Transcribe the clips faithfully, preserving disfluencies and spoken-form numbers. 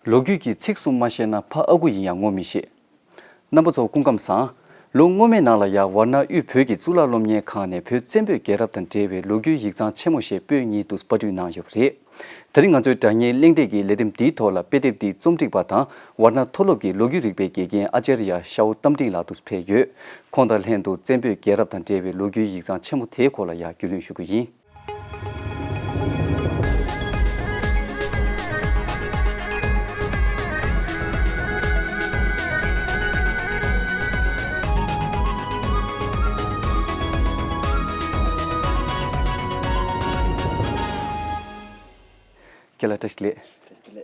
ལོ་རྒྱུས་ཀྱི་ཚིག་གསུམ་མ་ཤེས་ན་ཕ་ཨ་ཁུ་ཡིན་ཡང་ངོ་མི་ཤེས། རྣམ་པ་ཚོ་སྐུ་ཁམས་བཟང་། ལོ་སྔོན་མའི་ནང་ལ་ཡང་ཝར་ན་དབུས་བོད་ཀྱི་གཙུག་ལག་སློབ་གཉེར་ཁང་ནས་བོད་བཙན་པོའི་རྒྱལ་རབས་དང་འབྲེལ་བའི་ལོ་རྒྱུས་ཡིག་ཚང་ཆེན་མོ་ཞེས་པོད་གཉིས་དུ་པར་སྐྲུན་གནང་ཡོད་པ་རེད། དེ་རིང་ང་ཚོའི་སྒྲ་བརྙན་གླེང་སྟེགས་ཀྱི་ལས་རིམ་འདིའི་ཐོག་ལ་དཔེ་དེབ་འདིའི་རྩོམ་སྒྲིག་པ་དང་ཝར་ན་མཐོ་སློབ་ཀྱི་ལོ་རྒྱུས་རིག་པའི་དགེ་རྒན་ཨ་ཅར་ཡ་ཤའོ་རྟ་མགྲིན་ལགས་དུ་ཕེབས་ཡོད། ཁོང་དང་ལྷན་དུ་བཙན་པོའི་རྒྱལ་རབས་དང་འབྲེལ་བའི་ལོ་རྒྱུས་ཡིག་ཚང་ཆེན་མོ་དེའི་སྐོར་ལ་ཡང་རྒྱུས་ལོན་ཞུ་གི་ཡིན། རྒན་ལགས་བཀྲ་ཤིས་བདེ་ལེགས།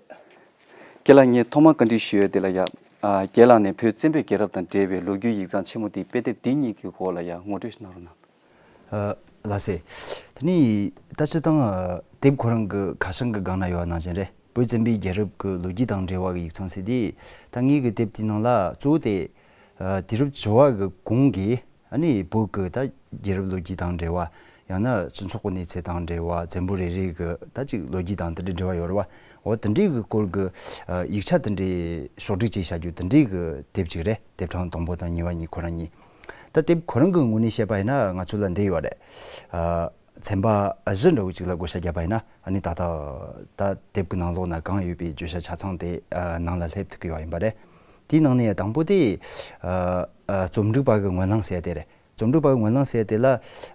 བཀྲ་ཤིས་བདེ་ལེགས། རྒན་ལགས་ངས་ཐོག་མར་བཀའ་འདྲི་ཞུ་ཡས་དེ་ལ་ཡ། ཨ། རྒན་ལགས་ནས་བོད་བཙན་པོའི་རྒྱལ་རབས་དང་འབྲེལ་བའི་ལོ་རྒྱུས་ཡིག་ཚང་ཆེན་མོ་དེའི་དཔེ་དེབ་འདི་གཉིས་ཀྱི་སྐོར་ལ་ཡ་ངོ་སྤྲོད་ཞིག་གནང་རོགས་གནང་། ཨ། ལགས་སེ། དེ་ནི་ད་སྤྱིར་བཏང་དེབ་ཁོ་རང་གི་ཁ་བྱང་གི་སྒང་ན་ཡོད་པ་ནང་བཞིན་རེད། བོད་བཙན་པོའི་རྒྱལ་རབས་ཀྱི་ལོ་རྒྱུས་དང་འབྲེལ་བ་གི་ཡིག་ཚང་ཟེར་དེ། ད་ངའི་གི་དེབ་དེའི་ནང་ལ་གཙོ་བོ་དེ། ཨ། དུས་རབས་བཅུ་བ་གི་གོང་གི། ཨ་ནི་བོད་ཀྱི་ད་རྒྱལ་རབས་ལོ་རྒྱུས་དང་འབྲེལ་བ། ཡང་ན་སྤྱི་ཚོགས་ཀྱི་གནས་ཚད་དང་འབྲེལ་བ། བཙན་པོ་རེ་རེ་གི་ད་ཅིག་ལོ་རྒྱུས་དང་དེ་འདྲའི་འབྲེལ་བ་ཡོད་རེད་བ། འོ་དེ་འདྲའི་གི་སྐོར་གྱི། ཨ། ཡིག་ཆ་དེ་འདྲའི་ཕྱོགས་བསྒྲིགས་བྱས་བཞག་རྒྱུ་དེ་འདྲའི་གི་དེབ་ཅིག་རེད། དེབ་གྲངས་དང་པོ་དང་གཉིས་པ་གཉིས་ཁོ་རང་གཉིས། ད་དེབ་ཁོ་རང་གི་ངོས་ནས་བཤད་པ་ཡིན་ན་ང་ཚོ་ལ་འདི་ཡོད་རེད། ཨ། ཚན་པ་བཞི་འདྲ་བོ་ཅིག་ལ་བགོ་བཤའ་བརྒྱབ་པ་ཡིན་ན། ཨ་ནི་ད་ལྟ་ད་དེབ་ཀྱི་ནང་ལོགས་ན་གང་ཡོད་པའི་བརྗོད་བྱ་ཆ་ཚང་དེ། ཨ། ནང་ལ་སླེབས་ཐུབ་ཀྱི་ཡོད་ཡིན་པ་རེད། དེའི་ནང་ནས་དང་པོ་དེ། ཨ། ཨ། རྩོམ་སྒྲིག་པ་གི་ངོས་ལེན་ཟེར་ཡ་དེ་རེད། རྩོམ་སྒྲིག་པ་གི་ངོས་ལེན་ཟེར་ཡ་དེ་ལ།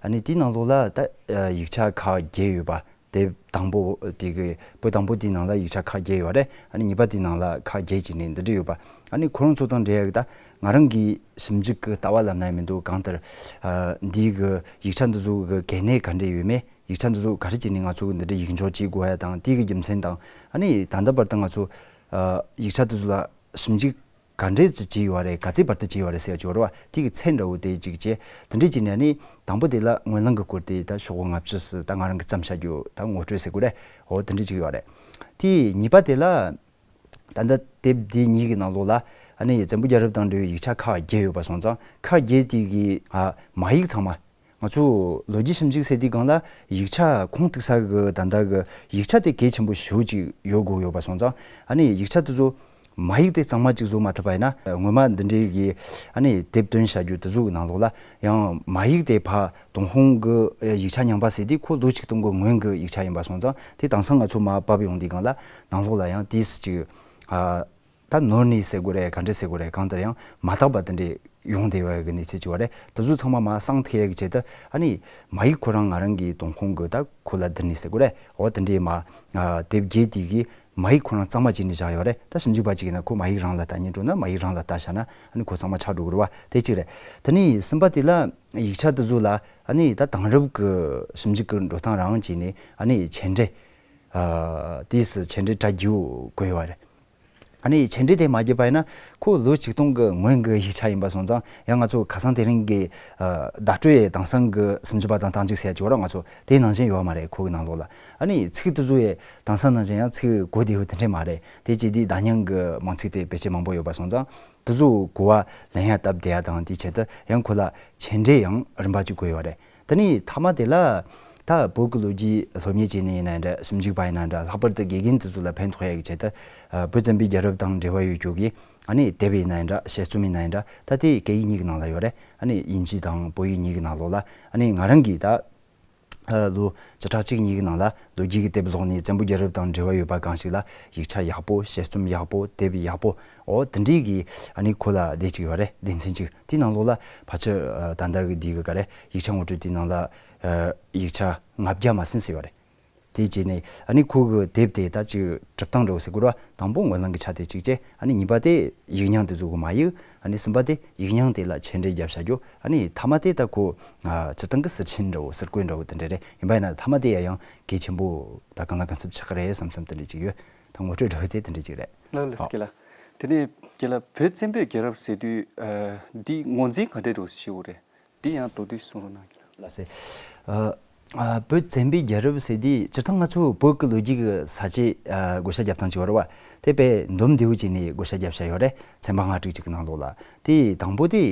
ཨ་ནི་དེའི་ནང་ལོགས་ལ་ད། ཨ། ཡིག་ཆ་ཁག་བརྒྱད་ཡོད་པ། དེབ་དང་པོ་དེ་གི་པོད་དང་པོ་དེའི་ནང་ལ་ཡིག་ཆ་ཁག་བརྒྱད་ཡོད་རེད། ཨ་ནི་གཉིས་པ་དེའི་ནང་ལ་ཁག་བརྒྱད་ཅིག་ནས་འདི་འདྲ་ཡོད་པ། ཨ་ནི་ཁོ་རང་ཚོ་དང་འབྲེལ་ཡག་གི་ད་ང་རང་གི་ཞིབ་འཇུག་གི་ལྟ་བ་ལབ་ན་ཡང་མི་འདུག་གང་ལྟར། ཨ། འདིའི་གི་ཡིག་ཆ་འདི་ཚོ་གི་གལ་གནད་ག་འདྲ་ཡོད་མེད། ཡིག་ཆ་འདི་ཚོ་ག་རེ་བྱས་ནས་ང་ཚོ་གི་འདི་འདྲ་ཡིག་འཇོག་བྱེད་དགོས་ཡ་དང་། དེའི་གི་རྒྱུ་མཚན་དང་། ཨ་ནི་ད་ལྟ་བར་དུ་ང་ཚོ། ཨ། ཡིག་ཆ་འདི་ཚོ་ལ་ཞིབ་འཇུག་ག་འདྲས་ཅིག་བྱས་ཡོད་རེད། ག་ཚད་བར་དུ་བྱས་ཡོད་རེད་ཟེར་ཡ་ཅིག་ཡོད་རེད་བ། དེ་གི་ཚད་འདྲ་བོ་དེ་ཅིག་བྱས། དེ་འདྲས་ཅིག་ནས་ནི་དང་པོ་དེ་ལ་ངོས་ལེན་གྱི་སྐོར་དེ་ད་ཤོག་གུ་ལྔ་བཅུ་ཙམ་ད་ང་རང་གིས་བརྩམས་བཞག་རྒྱུ་ད་ངོ་སྤྲོད་ཟེར་དགོས་རེད། འོ་དེ་འདྲས་ཅིག་ཡོད་རེད། དེ་གཉིས་པ་དེ་ལ་ད་ལྟ་དེབ་དེ་གཉིས་ཀྱི་ནང་ལོགས་ལ། ཨ་ནི་བཙན་པོའི་རྒྱལ་རབས་དང་འབྲེལ་བའི་ཡིག་ཆ་ཁག་བརྒྱད་ཡོད་པ་སོང་ཙང་། ཁག་བརྒྱད་དེ་གི། ཨ། མ་ཡིག་ཚང་མ། ང་ཚོ་ལོ་རྒྱུས་ཞིབ་འཇུག་ཟེར་དུས་སྒང་ལ་ཡིག་ཆ་ཁུངས་གཏུགས་ས་གི་ད་ལྟ་གི་ཡིག་ཆ་དེ་གལ་ཆེན་པོ་ཞེ་པོ་ཅིག་ཡོད་དགོས་ཡོད་པ་སོང་ཙང་། ཨ་ནི་ཡིག་ཆ་དེ་ཚོ་མ་ཡིག་དེ་གཙང་མ་ཅིག་བཟོ་མ་ཐུབ་པ་ཡིན་ན། སྔོན་མ་འདི་འདྲའི་གི་ཨ་ནི་དེབ་བཏོན་བཞག་རྒྱུ་དེ་ཚོ་གི་ནང་ལོགས་ལ་ཡང་མ་ཡིག་དེ་ཕར་ཏུན་ཧོང་གི་ཡིག་ཆ་རྙིང་པ་ཟེར་དུས་ཁོ་ལོ་ཆིག་སྟོང་གི་སྔོན་གྱི་ཡིག་ཆ་ཡིན་པ་སོང་ཙང་། དེ་དེང་སང་ང་ཚོ་མར་ཕབ་ཡོང་དུས་སྒང་ལ་ནང་ལོགས་ལ་ཡང་དེ་ཅིག་ཨ། ད་ནོར་ནས་ཟེར་དགོས་རེད། ག་འདྲས་ཟེར་དགོས་རེད། གང་ལྟར་ཡང་མ་དག་པ་དེ་འདྲས་ཡོང་བསྡད་ཡོད་ཡ་གི་གནས་ཚུལ་ཅིག་ཡོད་རེད། དེ་ཚོ་ཚང་མ་མར་སངས་ཐེབས་ཡ་གི་ཆེད་དུ། ཨ་ནི་མ་ཡིག་ཁོ་རང་ང་རང་གིས་ཏུན་ཧོང་གི་ད་ཁོ་ལ་བསྡུས་ནས་ཟེར་དགོས་རེད། འོ་དེ་འདྲས་མར། ཨ། དེབ་བརྒྱད་དེ་གི་མ་ཡིག་ཁོ་རང་གཙང་མ་བྱས་ནས་བཞག་ཡོད་རེད། ད་ཞིབ་འཇུག་པ་ཅིག་ཡིན་ན་ཁོ་མ་ཡིག་རང་ལ་ལྟ་སྙིང་བྲོ་ན་མ་ཡིག་རང་ལ་ལྟ་བཞག་ན། ཨ་ནི་ཁོ་གཙང་མ་ཆགས་འགྲོ་གི་རེད་བ། དེ་གཅིག་རེད། དེ་ནས་གསུམ་པ་དེ་ལ་ཡིག་ཆ་དེ་ཚོ་ལ། ཨ་ནི་ད་དེང་རབས་ཀྱི་ཞིབ་འཇུག་གི་འགྲོ་སྟངས་རང་བྱས་ནས། ཨ་ནི་མཆན་འགྲེལ། ཨ། དེས་མཆན་འགྲེལ་སྒྲ་བསྒྱུར་དགོས་ཡོད་རེད། ཨ་ནི་མཆན་འགྲེལ་དེ་མ་བརྒྱབ་པ་ཡིན་ན་ཁོ་ལོ་ཆིག་སྟོང་གི་སྔོན་གྱི་ཡིག་ཆ་ཡིན་པ་སོང་ཙང་། ཡང་ང་ཚོ་ཁ་སང་དེ་རིང་གི། ཨ། བརྡ་སྤྲོད་ཡས་དེང་སང་གི་ཞིབ་འཇུག་པ་དང་རྟགས་འཇུག་ཟེར་ཡ་ཅིག་ཡོད་ར། ང་ཚོ་དེ་ནང་བཞིན་ཡོད་མ་རེད། ཁོ་གི་ནང་ལོགས་ལ། ཨ་ནི་ཚིག་དེ་ཚོ་ཡས་དེང་སང་ནང་བཞིན་ཡང་ཚིག་གོ་བདེ་བོ་དེ་འདྲས་མ་རེད། དེ་བྱས་དུས་བརྡ་རྙིང་གི་མིང་ཚིག་དེ་ཕལ་ཆེར་མང་པོ་ཡོད་པ་སོང་ཙང་། དེ་ཚོ་གོ་བ་ལེན་ཡ་སྟབས་བདེ་ཡ་དང་། དེའི་ཆེད་དུ་ཡང་ཁོ་ལ་མཆན་འགྲེལ་ཡང་རིམ་པ་གཅིག་དགོས་ཡོད་རེད། དེ་ནས་མཐའ་མ་དེ་ལ་ད་བོད་ཀྱི་ལོ་རྒྱུས་སློབ་གཉེར་བྱས་ནས་ཡིན་ན་འདྲ། ཞིབ་འཇུག་པ་ཡིན་ན་འདྲ། ལྷག་པར་དུ་དགེ་རྒན་དེ་ཚོ་ལ་ཕན་ཐོགས་ཡ་གི་ཆེད་དུ། ཨ། བོད་བཙན་པོའི་རྒྱལ་རབས་དང་འབྲེལ་བ་ཡོད་རྒྱུ་གི། ཨ་ནི་དེབ་ཡིན་ན་ཡིན་འདྲ། དཔྱད་རྩོམ་ཡིན་ན་ཡིན་འདྲ། ད་དེ་སྐད་ཡིག་གཉིས་ཀྱི་ནང་ལ་ཡོད་རེད། ཨ་ནི་དབྱིན་ཇི་དང་བོད་ཡིག་གཉིས་ཀྱི་ནང་ལོགས་ལ། ཨ་ནི་ང་རང་གིས་ད། ཨ། ལོ་བཅུ་ཕྲག་གཅིག་གཉིས་ཀྱི་ནང་ལ་ལོ་རྒྱུས་ཀྱི་དེབ་ཀློག་ནས་བཙན་པོའི་རྒྱལ་རབས་དང་འབྲེལ་བ་ཡོད་པ་གང་ཞིག་ལ་ཡིག་ཆ་ཡག་པོ། དཔྱད་རྩོམ་ཡག་པོ། དེབ་ཡག་པོ། འོ་དེ་འདྲའི་གི། ཨ་ནི་ཁོ་ལ་དེ་གཅིག་ཡོད་རེད། སྡེ་ཚན་གཅིག་དེའི་ནང་ལོགས་ལ་ཕལ་ཆེར། ཨ། ད་ལྟ་གི་འདི་གི་ག་རེ། ཡིག་ཆ་ངོ་སྤྲོད་དེའི་ནང་ལ། ཨ། ཡིག་ཆ་ལྔ་བརྒྱ་མ་ཟིན་ཟེར་ཡོད་རེད། དེ་བྱས་ནས་ཨ་ནི་ཁོ་གི་དེབ་དེ་ད་ཅིག་སྒྲུབ་སྟངས་འདྲ་བོ་ཟེར་དགོས་ར། དང་པོ་ངོས་ལེན་གྱི་ཆ་དེ་གཅིག་བྱས། ཨ་ནི་གཉིས་པ་དེ་ཡིག་རྙིང་དེ་ཚོ་གི་མ་ཡིག་ཨ་ནི་གསུམ་པ་དེ་ཡིག་རྙིང་དེ་ལ་མཆན་འགྲེལ་རྒྱབ་བྱ་རྒྱུ། ཨ་ནི་མཐའ་མ་དེ་ད་ཁོ། ཨ། སྤྱིར་བཏང་གི་ཟུར་མཆན་འདྲ་བོ། ཟུར་བཀོད་འདྲ་བོ་དེ་འདྲ་རེད། ཡིན་པ་ཡིན་ན་མཐའ་མ་དེ་ཡ་ཡང་གལ་ཆེན་པོ་ད་གང་ལ་གང་འཚམ་ཆགས་ཀྱི་རེད་བསམ་བསམ་དེ་འདྲ་ཅིག་ཡོད། ད་ངོ་སྤྲོད་འདྲ་བོ་དེ་དེ་འདྲ་ཅིག་རེད། ལགས་ལགས་སོ། རྒན་ལགས། དེ་ནས་རྒན་ལགས། བོད་བཙན་པོའི་རྒྱལ་རབས་ཟེར་དུས། ཨ། འདི་ངོས་འཛིན་ག་འདྲ་འདྲ་བོ་ཞིག་ཡོད་རེད། འདི་ཡང་མདོར་བསྡུས་གསུང་རོགས་གནང་། ལགས་སེ། ཨ། ཨ། བོད་བཙན་པོའི་རྒྱལ་རབས་ཟེར་དུས་སྤྱིར་བཏང་ང་ཚོ་བོད་ཀྱི་ལོ་རྒྱུས་ཀྱི་ས་བཅད། ཨ། བགོ་བཤའ་རྒྱབ་སྟངས་ཅིག་ཡོད་རེད་བ། དེ་དཔེ་འདོམས་བདེ་བོ་བྱས་ནས་བགོ་བཤའ་རྒྱབ་བཞག་ཡོད་རེད། ཚན་པ་ལྔ་དྲུག་ཅིག་གི་ནང་ལོགས་ལ། དེ་དང་པོ་དེ།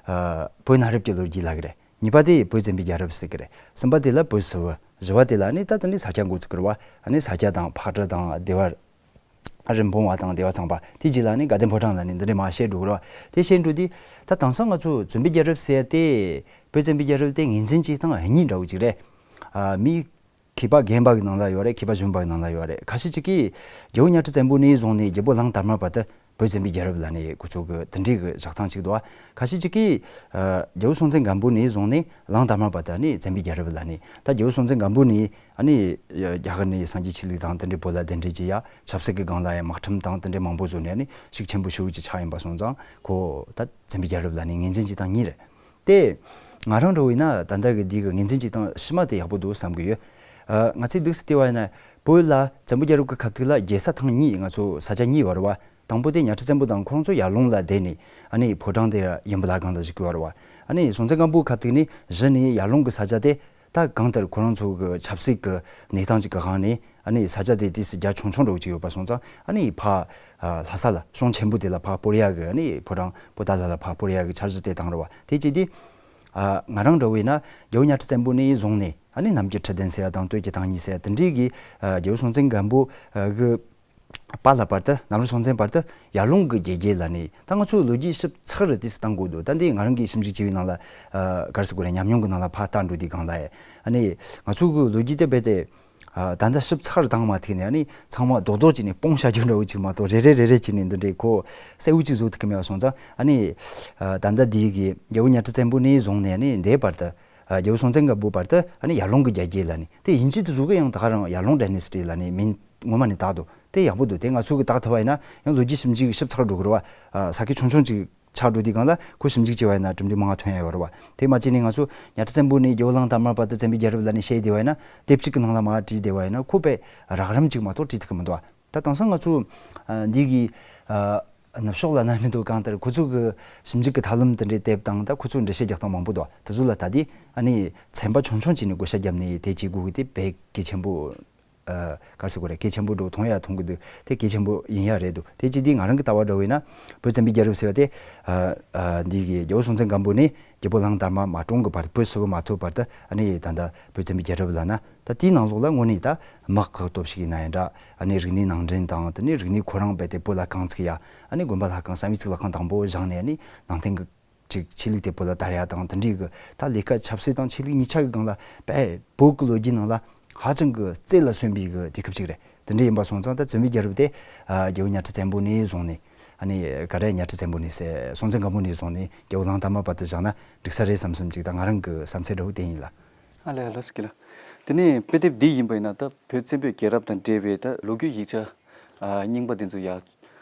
ཨ། བོད་གནའ་རབས་ཀྱི་ལོ་རྒྱུས་ལབ་ཀྱི་རེད། གཉིས་པ་དེ་བོད་བཙན་པོའི་རྒྱལ་རབས་ཟེར་གྱི་རེད། གསུམ་པ་དེ་ལ་བོད་ཟུར་བུ། བཞི་བ་དེ་ལ་ནི་ད་དེ་ནི་ས་སྐྱ་འགོ་བཙུགས་ཀྱི་རེད་བ། ཨ་ནི་ས་སྐྱ་དང་ཕག་གྲུ་དང་སྡེ་བ། ཨ་རིན་སྤུངས་པ་དང་སྡེ་བ་ཚངས་པ་དེ་རྗེས་ལ་ནི་དགའ་ལྡན་ཕོ་བྲང་ལ་ནི་འདི་འདྲ་མར་བཤད་འགྲོ་གི་རེད་བ། དེ་བཤད་འགྲོ་དུས་ད་དེང་སང་ང་ཚོ་བཙན་པོའི་རྒྱལ་རབས་ཟེར་ཏེ་བོད་བཙན་པོའི་རྒྱལ་རབས་དེ་ངོས་འཛིན་བྱེད་སྟངས་གཉིས་འདྲ་བོ་ཅིག་རེད། ཨ་མི་མཁས་པ་རྒན་པ་གི་ནང་ལ་ཡོད་རེད། མཁས་པ་གཞོན་པ་གི་ནང་ལ་ཡོད་རེད། ཁ་ཤས་ཅིག་གིས་རྒྱལ་པོ་གཉའ་ཁྲི་བཙན་པོ་ནས་བཟུང་ནས་རྒྱལ་པོ་གླང་དར་མ་བར་དུ་བོད་བཙན་པོའི་རྒྱལ་རབས་ལབ་ནས་ཁོ་ཚོ་གི་དེ་འདྲའི་གི་བཞག་སྟངས་ཅིག་འདུག་བ། ཁ་ཤས་ཅིག་གིས་ཨ་རྒྱལ་པོ་སྲོང་བཙན་སྒམ་པོ་ནས་བཟུང་ནས་གླང་དར་མ་བར་དུ་ནི་བཙན་པོའི་རྒྱལ་རབས་ལབ་ནས། ད་རྒྱལ་པོ་སྲོང་བཙན་སྒམ་པོ་ནས་ཨ་ནི་རྒྱ་གར་ནས་སངས་རྒྱས་ཆོས་ལུགས་དང་དེ་འདྲའི་བོད་ལ་གདན་འདྲེན་བྱས་ཡ། ཆབ་སྲིད་ཀྱི་སྒང་ལ་ཡང་དམག་ཁྲིམས་དང་དེ་འདྲའི་མང་པོ་བཟོས་ནས་ཨ་ནི་ཤུགས་ཆེན་པོ་ཞེ་པོ་ཅིག་ཆགས་ཡིན་པ་སོང་ཙང་ཁོ་ད་བཙན་པོའི་རྒྱལ་རབས་ལབ་ནས་ངོས་འཛིན་བྱེད་སྟངས་གཉིས་རེད། དེ་ང་རང་འདྲ་བོ་ཡིན་ན་ད་ལྟ་གི་འདི་གི་ངོས་འཛིན་བྱེད་སྟངས་ཕྱི་མ་དེ་ཡག་པོ་འདུག་བསམ་གི་ཡོད། ཨ་ང་ཚོས་འདུག་སེ་བལྟས་པ་ཡིན་ན་བོད་ལ་བཙན་པོའི་རྒྱལ་རབས་ཀྱི་སྐབས་དུས་ལ་རྒྱལ་ས་ཐང་གཉིས། ང་ཚོ་ས་ཆ་གཉིས་ཡོད་རེད་བ། དང་པོ་དེ་གཉའ་ཁྲི་བཙན་པོ་དང་ཁོ་རང་ཚོ་ཡར་ཀླུང་ལ་བསྡད་ནས་ཨ་ནི་ཕོ་བྲང་དེ་ཡུམ་བུ་བླ་སྒང་ལ་བཞུགས་ཀྱི་ཡོད་རེད་བ། ཨ་ནི་སྲོང་བཙན་སྒམ་པོའི་སྐབས་དུས་ནི་གཞི་ནས་ཡར་ཀླུང་གི་ས་ཆ་དེ་ད་གང་ལྟར་ཁོ་རང་ཚོ་གི་ཆབ་སྲིད་ཀྱི་གནས་སྟངས་ཅིག་གི་སྒང་ནས་ཨ་ནི་ས་ཆ་དེ་དུས་སུ་རྒྱ་ཆུང་ཆུང་འདྲ་བོ་ཅིག་ཡོད་པ་སོང་ཙང་ཨ་ནི་ཕར་ཨ་ལྷ་ས་ལ་གཤོང་ཆེན་པོ་དེ་ལ་ཕར་སྤོར་ཡག་གི་ཨ་ནི་ཕོ་བྲང་པོ་ཏཱ་ལ་ལ་ཕར་སྤོར་ཡག་གི་འཆར་གཞི་དེ་བཏང་རེད་བ། དེ་བྱས་དུས་ཨ་ང་རང་འདྲ་བོ་ཡིན་ན་རྒྱལ་པོ་གཉའ་ཁྲི་བཙན་པོ་ནས་བཟུང་ནས་ཨ་ནི་གནམ་གྱི་ཁྲི་གདན་ཟེར་ཡ་དང་སྟོད་ཀྱི་ཐང་གཉིས་ཟེར་ཡ་དེ་འདྲའི་གི་ཨ་རྒྱལ་པོ་སྲོང་བཙན་སྒམ་པོ་ཨ་གི་པ་ལ་བར་དུ་གནམ་རི་སྲོང་བཙན་བར་དུ་ཡར་ཀླུང་གི་རྒྱལ་རྒྱུད་ལབ་ནས། ད་ང་ཚོས་ལོ་རྒྱུས་ཞིབ་ཚགས་རེ་དུས་སུ་བཏང་དགོས་འདུག་ད་འདི་ང་རང་གིས་ཞིབ་འཇུག་བྱས་པའི་ནང་ལ་ཨ་ག་རེ་ཟེར་དགོས་རེད། ཉམས་མྱོང་གི་ནང་ལ་ཕར་བལྟ་འགྲོ་དུས་སྒང་ལ་ཨ་ནི་ང་ཚོ་གི་ལོ་རྒྱུས་དེ་རྦད་དེ་ཨ་ད་ལྟ་ཞིབ་ཚགས་རེ་བཏང་མ་ཐུབ་ནས་ཨ་ནི་ཚང་མ་རྡོག་རྡོག་བྱས་ནས་སྤུངས་བཞག་རྒྱུ་འདྲ་བོ་ཅིག་མ་གཏོགས་རེ་རེ་རེ་རེ་བྱས་ནས་འདི་འདྲའི་ཁོ་གསལ་བོ་ཅིག་བཟོ་ཐུབ་ཀྱི་མེད་པ་སོང་ཙང་ཨ་ནི་ཨ་ད་ལྟ་འདི་གི་རྒྱལ་པོ་གཉའ་ཁྲི་བཙན་པོ་ནས་བཟུང་ནས་ཨ་ནི་འདིའི་བར་དུ་ཨ་རྒྱལ་པོ་སྲོང་བཙན་སྒམ་པོའི་བར་དུ་ཨ་ནི་ཡར་ཀླུང་གི་རྒྱལ་རྒྱུད་ལབ་ནས། དེ་ཡིན་གཅིག་ཏུ་བཟོ་གི་ཡང་ད་ག་རང་ཡར་ཀླུང་ཌའི་ནེ་སི་ཊི་ལབ་ནས་མིང་ངོ་མ་ནས་བཏགས་འདུག་དེ་ཡག་པོ་འདུག་དེ་ང་ཚོ་གི་བཏགས་ཐུབ་པ་ཡིན་ན་ཡང་ལོ་རྒྱུས་ཞིབ་འཇུག་ཞིབ་ཚགས་འགྲོ་གི་རེད་བ། ཨ་ས་ཁུལ་ཆུང་ཆུང་ཅིག་ཆགས་འགྲོ་དུས་སྒང་ལ་ཁོ་ཞིབ་འཇུག་བྱས་པ་ཡིན་ན་གྲུབ་འབྲས་མང་བ་ཐོན་ཡ་ཡོད་རེད་བ། དེ་མ་བྱས་ནས་ང་ཚོ་གཉའ་ཁྲི་བཙན་པོ་ནས་རྒྱལ་པོ་གླང་དར་མ་བར་དུ་བཙན་པོའི་རྒྱལ་རབས་ལབ་ནས་བཤད་བསྡད་པ་ཡིན་ན། དེབ་གཅིག་གི་ནང་ལ་མར་བྲིས་བསྡད་པ་ཡིན་ན་ཁོ་དཔེ་རགས་རིམ་ཅིག་མ་གཏོགས་བྲིས་ཐུབ་ཀྱི་མི་འདུག་ད་དེང་སང་ང་ཚོ་ཨ་འདི་གི་ཨ་ནུབ་ཕྱོགས་ལ་ན་མི་འདུག་གང་ལྟར་ཁོ་ཚོ་གི་ཞིབ་འཇུག་གི་ཐབས་ལམ་དེ་འདྲའི་དེབ་དང་ད་ཁོ་ཚོ་འགྲེལ་བཤད་རྒྱག་སྟངས་མང་པོ་འདུག་དེ་ཚོ་ལ་ད་དེ་ཨ་ནི་ཚན་པ་ཆུང་ཆུང་བྱས་ནས་བགོ་བཤའ་བརྒྱབ་ནས་དེ་བྱེད་དགོས་གི་དེ་དཔེ་གལ་ཆེན་པོ། ཨ་ག་རེ་ཟེར་དགོས་རེད། གལ་ཆེན་པོ་འདྲ་བོ་མཐོང་ཡ་མཐོང་གི་འདུག་དེ་གལ་ཆེན་པོ་ཡིན་ཡ་རེད་འདུག་དེ་བྱས་དུས་ང་རང་གི་ལྟ་བ་འདྲ་བོ་ཡིན་ན་བོད་བཙན་པོའི་རྒྱལ་རབས་ཟེར་བ་དེ་ཨ་ཨ་འདི་གི་རྒྱལ་པོ་སྲོང་བཙན་སྒམ་པོ་ནས་རྒྱལ་པོ་གླང་དར་མ་མ་གྲོངས་གི་བར་དུ། བོད་སིལ་བུ་མ་ཐོབ་བར་དུ་ཨ་ནི་ད་ལྟ་བོད་བཙན་པོའི་རྒྱལ་རབས་ལབ་ན། ད་དེའི་ནང་ལོགས་ལ་དངོས་གནས་ད་དམག་གི་སྟོབས་ཤུགས་ཡིན་ན་ཡང་འདྲ། ཨ་ནི་རིག་གནས་ནང་འདྲེན་དང་དེ་ནས་རིག་གནས་ཁོ་རང་རྦད་དེ་བོད་ལ་རྐང་བཙུགས་ཡ། ཨ་ནི་དགོན་པ་ལྷ་ཁང་བསམ་ཡས་གཙུག་ལག་ཁང་དང་པོ་བཞེངས་ནས་ཨ་ནི་ནང་བསྟན་གྱི་ཅིག་ཆོས་ལུགས་དེ་བོད་ལ་དར་ཡ་དང་དེ་འདྲའི་གི་ད་ལས་ཀ་ཆབ་སྲིད་དང་ཆོས་ལུགས་གཉིས་ཆ་གི་སྒང་ལ་དཔེ་བོད་ཀྱི་ལོ་རྒྱུས་ནང་ལ་ཧ་ཅང་གི་རྩལ་ལ་སོན་པའི་གི་དུས་སྐབས་ཅིག་རེད། དེ་འདྲ་ཡིན་པ་སོང་ཙང་ད་བཙན་པོའི་རྒྱལ་རབས་དེ་ཨ་རྒྱལ་པོ་གཉའ་ཁྲི་བཙན་པོ་ནས་བཟུང་ནས་ཨ་ནི་ག་རེ་གཉའ་ཁྲི་བཙན་པོ་ནས་ཟེར། སྲོང་བཙན་སྒམ་པོ་ནས་བཟུང་ནས་རྒྱལ་པོ་གླང་དར་མ་བར་དུ་བཞག་ན་འགྲིག་ས་རེད་བསམ་བསམ་ཅིག་ད་ང་རང་གི་བསམ་ཚུལ་འདྲ་བོ་དེ་ཡིན་ལ། ཨ་ལས་ལགས་སོ་གི་ལ། དེ་ནས་དཔེ་དེབ་འདི་ཡིན་པ་ཡིན་ན་ད་བོད་བཙན་པོའི་རྒྱལ་རབས་དང་འབྲེལ་བའི་ད་ལོ་རྒྱུས་ཡིག་ཆ་ཨ་རྙིང་པ་དེ་ཚོ་ཡ་ཨ་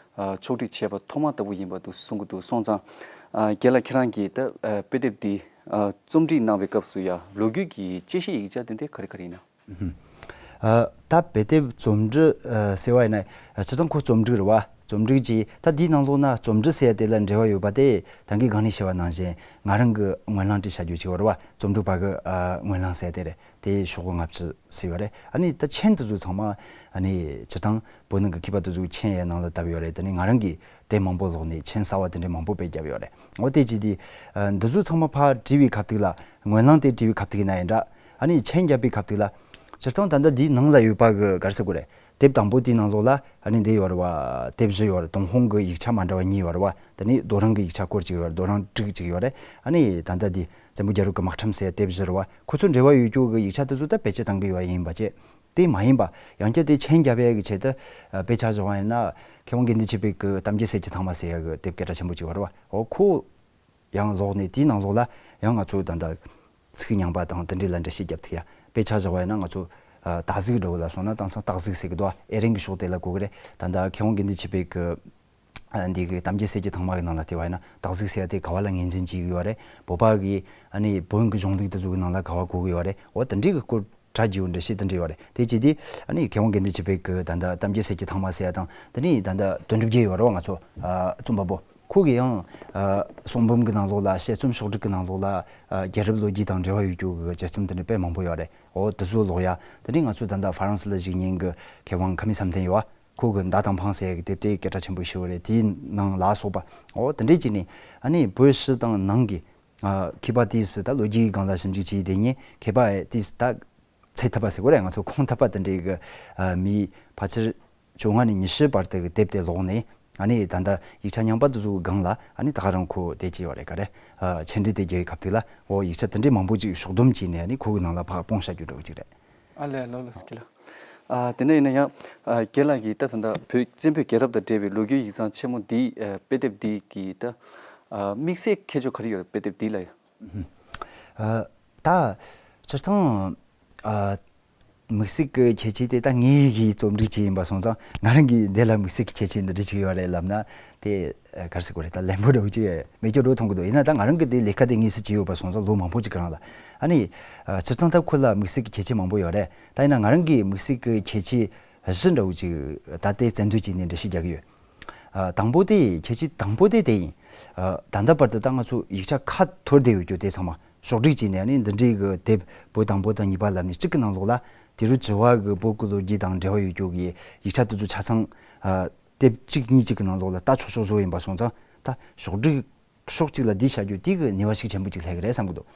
ཕྱོགས་སྒྲིག་བྱས་པ་ཐོག་མ་ལྟ་བུ་ཡིན་པ་འདུག་གསུང་གི་འདུག་སོང་ཙང་། ཨ་རྒན་ལགས་ཁྱེད་རང་གིས་ད་ཨ་དཔེ་དེབ་འདི་ཨ་རྩོམ་སྒྲིག་གནང་བའི་སྐབས་སུ་ཡ་ལོ་རྒྱུས་ཀྱི་དཔྱད་གཞི་ཡིག་ཆ་དེ་འདྲ་ག་རེ་ག་རེ་ཡིན་ན། ཨ་ད་དཔེ་དེབ་རྩོམ་སྒྲིག་ཨ་ཟེར་བ་ཡིན་ན་ཨ་སྤྱིར་བཏང་ཁོ་རྩོམ་སྒྲིག་རེད་བ། རྩོམ་སྒྲིག་ཅིག་ད་འདིའི་ནང་ལོགས་ན་རྩོམ་སྒྲིག་ཟེར་ཡ་དེ་ལ་འབྲེལ་བ་ཡོད་པ་དེ་ད་གིན་སྒང་ནས་བཤད་པ་ནང་བཞིན་ང་རང་གི་སྨོན་ལམ་བྲིས་བྱ་རྒྱུ་ཅིག་ཡོད་རེད་བ། རྩོམ་སྒྲིག་པ་གི་ཨ་སྨོན་ལམ་ཟེར་ཡ་དེ་རེད། དེ་ཤོག་གུ་ལྔ་བཅུ་ཟེར་ཡོད་རེད། ཨ་ནི་ད་མཆན་དེ་ཚོ་ཚང་མ་ཨ་ནི་སྤྱིར་བཏང་བོད་ནང་གི་མཁས་པ་དེ་ཚོའི་མཆན་ཡང་ནང་ལ་བཏབ་ཡོད་རེད། དེ་ནི་ང་རང་གིས་དེབ་མང་པོ་ཀློག་ནས་མཆན་གསར་བ་དེ་འདྲ་མང་པོ་དཔེ་བརྒྱབ་ཡོད་རེད། འོ་དེ་ཅི་དེ་ཨ་འདི་ཚོ་ཚང་མ་ཕར་བྲིས་པའི་སྐབས་དེ་ལ་སྨོན་ལམ་དེ་བྲིས་པའི་སྐབས་དེ་ན་ཡིན་འདྲ། ཨ་ནི་མཆན་བརྒྱབ་པའི་སྐབས་དེ་ལ་སྤྱིར་བཏང་ད་ལྟ་འདིའི་ནང་ལ་ཡོད་པ་གི་ག་རེ་ཟེར་དགོས་རེད། དེབ་དང་པོ་དེའི་ནང་ལོགས་ལ་ཨ་ནི་འདི་ཡོད་རེད་བ། དེབ་བཞི་ཡོད་རེད། ཏུན་ཧོང་གི་ཡིག་ཆ་མ་འདྲ་བ་གཉིས་ཡོད་རེད་བ། དེ་ནས་རྡོ་རིང་གི་ཡིག་ཆ་སྐོར་གཅིག་ཡོད་རེད། རྡོ་རིང་དྲུག་གཅིག་ཡོད་རེད། ཨ་ནི་ད་ལྟ་འདི་བཙན་པོའི་རྒྱལ་རབས་ཀྱི་དམག་ཁྲིམས་ཟེར་དེབ་བཞི་རེད་བ། ཁོ་ཚོ་འབྲེལ་བ་ཡོད་རྒྱུ་གི་ཡིག་ཆ་དེ་ཚོ་ད་བེད་སྤྱོད་བཏང་གི་ཡོད་ཡིན་པ་བྱས། དེ་མ་ཡིན་པ་ཡང་བསྐྱར་དེ་མཆན་རྒྱབ་ཡས་ཀྱི་ཆེད་དུ་ཨ་དཔེ་ཆ་བཞག་པ་ཡིན་ན་མཁས་དབང་དགེ་འདུན་ཆོས་འཕེལ་གྱི་གཏམ་རྒྱུད་གསེར་གྱི་ཐང་མ་ཟེར་ཡ་གི་དེབ་སྐད་གྲགས་ཆེན་པོ་གཅིག་ཡོད་རེད་བ། འོ་ཁོ་ཡང་ཀློག་ནས་དེའི་ནང་ལོགས་ལ་ཡང་ང་ཚོ་ད་ལྟ་ཚིག་རྙིང་པ་དང་དེ་འདྲ་ལ་འགྲེལ་བཤད་རྒྱབ་ཐུབ་ཡ། དཔེ་ཆ་བཞག་པ་ཡིན་ན་ང་ཚོ་ཨ་སྟག་གཟིག་འདྲ་བོ་ལ་སོང་ན་དེང་སང་སྟག་གཟིག་ཟེར་གི་འདུག་ཨ་ཨེ་རན་གྱི་ཕྱོགས་དེ་ལ་གོ་གི་རེད། ད་ལྟ་མཁས་དབང་དགེ་འདུན་ཆོས་འཕེལ་གྱི་ཨ་འདི་གི་གཏམ་རྒྱུད་གསེར་གྱི་ཐང་མ་གི་ནང་ལ་བལྟས་པ་ཡིན་ན་སྟག་གཟིག་ཟེར་ཡ་དེ་ག་བ་ལ་ངོས་འཛིན་བྱེད་ཀྱི་ཡོད་རེད། བོད་པ་གི་ཨ་ནི་བོན་གྱི་གཞུང་ལུགས་དེ་ཚོ་གི་ནང་ལ་ག་བ་གོ་གི་ཡོད་རེད། འོ་དེ་འདྲའི་གི་སྐོར་གྲ་རྒྱས་པོ་འགྲེལ་བཤད་དེ་འདྲ་ཡོད་རེད། དེ་བྱས་དུས་ཨ་ནི་མཁས་དབང་དགེ་འདུན་ཆོས་འཕེལ་གྱི་ད་ལྟ་གཏམ་རྒྱུད་གསེར་གྱི་ཐང་མ་ཟེར་ཡ་དང་དེ་ནས་ད་ལྟ་དོན་གྲུབ་རྒྱལ་ཡོད་རེད་བ། ང་ཚོ་ཨ་རྩོམ་པ་པོ་ཁོ་གི་ཡང་ཨ་གསུང་འབུམ་གྱི་ནང་ལོགས་ལ་དཔྱད་རྩོམ་ཕྱོགས་སྒྲིག་གི་ནང་ལོགས་ལ་ཨ་རྒྱལ་རབས་ལོ་རྒྱུས་དང་འབྲེལ་བ་ཡོད་རྒྱུ་གི་དཔྱད་རྩོམ་དེ་འདྲ་དཔེ་མང་པོ་ཡོད་རེད། འོ་དེ་ཚོ་ཀློག་ཡ། དེ་ནས་ང་ཚོ་ད་ལྟ་ཧྥ་རན་སི་ལ་བཞུགས་མཁན་གྱི་མཁས་དབང་ཁ་མི་བསམ་གཏན་ཡོད་བ། ཁོ་གི་མདའ་དང་འཕང་ཟེར་ཡ་གི་དེབ་དེ་སྐད་གྲགས་ཆེན་པོ་ཞིག་རེད། དེའི་ནང་ལ་སོགས་པ། འོ་དེ་འདྲས་ཅིག་ནས་ཨ་ནི་བོད་ཕྱི་དང་ནང་གི་ཨ་མཁས་པ་དེས་སུ་ད་ལོ་རྒྱུས་ཀྱི་སྒང་ལ་ཞིབ་འཇུག་བྱས་བསྡད་མཁན་མཁས་པ་དེས་སུ་ད་ཚད་ཐུབ་པ་ཟེར་དགོས་རེད། ང་ཚོ་ཁུངས་ཐུབ་པ་དེ་འདྲས་ཀྱི་ཨ་མི་ཕལ་ཆེར་ བཅོ་ལྔ་ནས་ཉི་ཤུ་བར་དུ་གི་དེབ་དེ་ཀློག་ནས། ཨ་ནི་ད་ལྟ་ཡིག་ཆ་རྙིང་པ་དེ་ཚོ་གི་སྒང་ལ་ཨ་ནི་ད་ག་རང་ཁོ་དེ་བྱས་ཡོད་རེད། ག་རེ། ཨ། མཆན་འགྲིག་དེ་རྒྱག་གི་སྐབས་དེ་ལ་འོ་ཡིག་ཆ་དེ་འདྲའི་མང་པོ་ཅིག་ཕྱོགས་བསྡོམས་བྱས་ནས་ཨ་ནི་ཁོ་གི་ནང་ལ་ཕར་སྤུངས་བཞག་རྒྱུ་འདྲ་བོ་ཅིག་རེད། ཨ་ལས། ལགས་ལགས་སོ། རྒན་ལགས། ཨ། དེ་འདྲ་ཡིན་ན་ཡང་། ཨ། རྒན་ལགས་ཀྱིས་ད་ད་ལྟ་བོད་བཙན་པོའི་རྒྱལ་རབས་དང་འབྲེལ་བའི་ལོ་རྒྱུས་ཡིག་ཚང་ཆེན་མོ་འདི། ཨ། དཔེ་དེབ་འདི་གི་ད། ཨ། དམིགས་བསལ་ཁྱད་ཆོས་ག་རེ་ཡོད་རེད། དཔེ་དེབ་འདི་ལ་ཡང་། ཨ། ད་སྤྱིར་བཏང་། ཨ། དམིགས་བསལ་གྱི་ཁྱད་ཆོས་དེ་ད་ངའི་གི་རྩོམ་སྒྲིག་བྱས་ཡིན་པ་སོང་ཙང་ང་རང་གིས་འདི་ལ་དམིགས་བསལ་གྱི་ཁྱད་ཆོས་འདི་འདྲ་ཅིག་ཡོད་རེད་ལབ་ན་དེ། ཨ། ག་རེ་ཟེར་དགོས་རེད། ད་ལན་པོ་འདྲ་བོ་ཅིག་མེད་རྒྱུ་འདྲ་བོ་མཐོང་གི་འདུག་ཡིན་ན་ད་ང་རང་གིས་དེ་ལས་ཀ་དེ་དངོས་སུ་བྱས་ཡོད་པ་སོང་ཙང་ལོ་མང་པོ་ཅིག་གི་རིང་ལ། ཨ་ནི། ཨ། སྤྱིར་བཏང་ད་ཁོ་ལ་དམིགས་བསལ་གྱི་ཁྱད་ཆོས་མང་པོ་ཡོད་རེད། ད་ཡིན་ན་ང་རང་གིས་དམིགས་བསལ་གྱི་ཁྱད་ཆོས་བཞི་འདྲ་བོ་ཅིག་ད་ལྟའི་བཙན་དོན་བྱས་ནས་འགྲེལ་བཤད་རྒྱག་གི་ཡོད། ཨ། དང་པོ་དེ། ཁྱད་ཆོས་དང་པོ་དེ་དེ་ཡིན། ཨ། ད་ལྟ་བར་དུ་ད་ང་ཚོ་ཡིག་ཆ་ཁ་འཐོར་བསྡད་ཡོད་རྒྱུ་དེ་ཚང་མ་ཕྱོགས་སྒྲིག་བྱས་ནས་ཨ་ནི་འདི་འདྲའི་གི་དེབ་པོད་དང་པོ་དང་གཉིས་པ་ལབ་ནས་གཅིག་གི་ནང་ལོགས་ལ་དེ་རུ་བྱི་བ་གི་བོད་ཀྱི་ལོ་རྒྱུས་དང་འབྲེལ་བ་ཡོད་རྒྱུ་གི་ཡིག་ཆ་དེ་ཚོ་ཆ་ཚང་། ཨ། དེབ་གཅིག་གཉིས་གཅིག་གི་ནང་ལོགས་ལ་ལྟ་ཆོག་ཆོག་བཟོ་ཡིན་པ་སོང་ཙང་ད་ཕྱོགས་སྒྲིག་ཕྱོགས་གཅིག་ལ་བསྡུས་བྱ་རྒྱུ་དེ་གི་ནུས་པ་ཤུགས་ཆེན་པོ་ཅིག་སླེབས་ཀྱི་རེད་བསམ་གྱི་འདུག་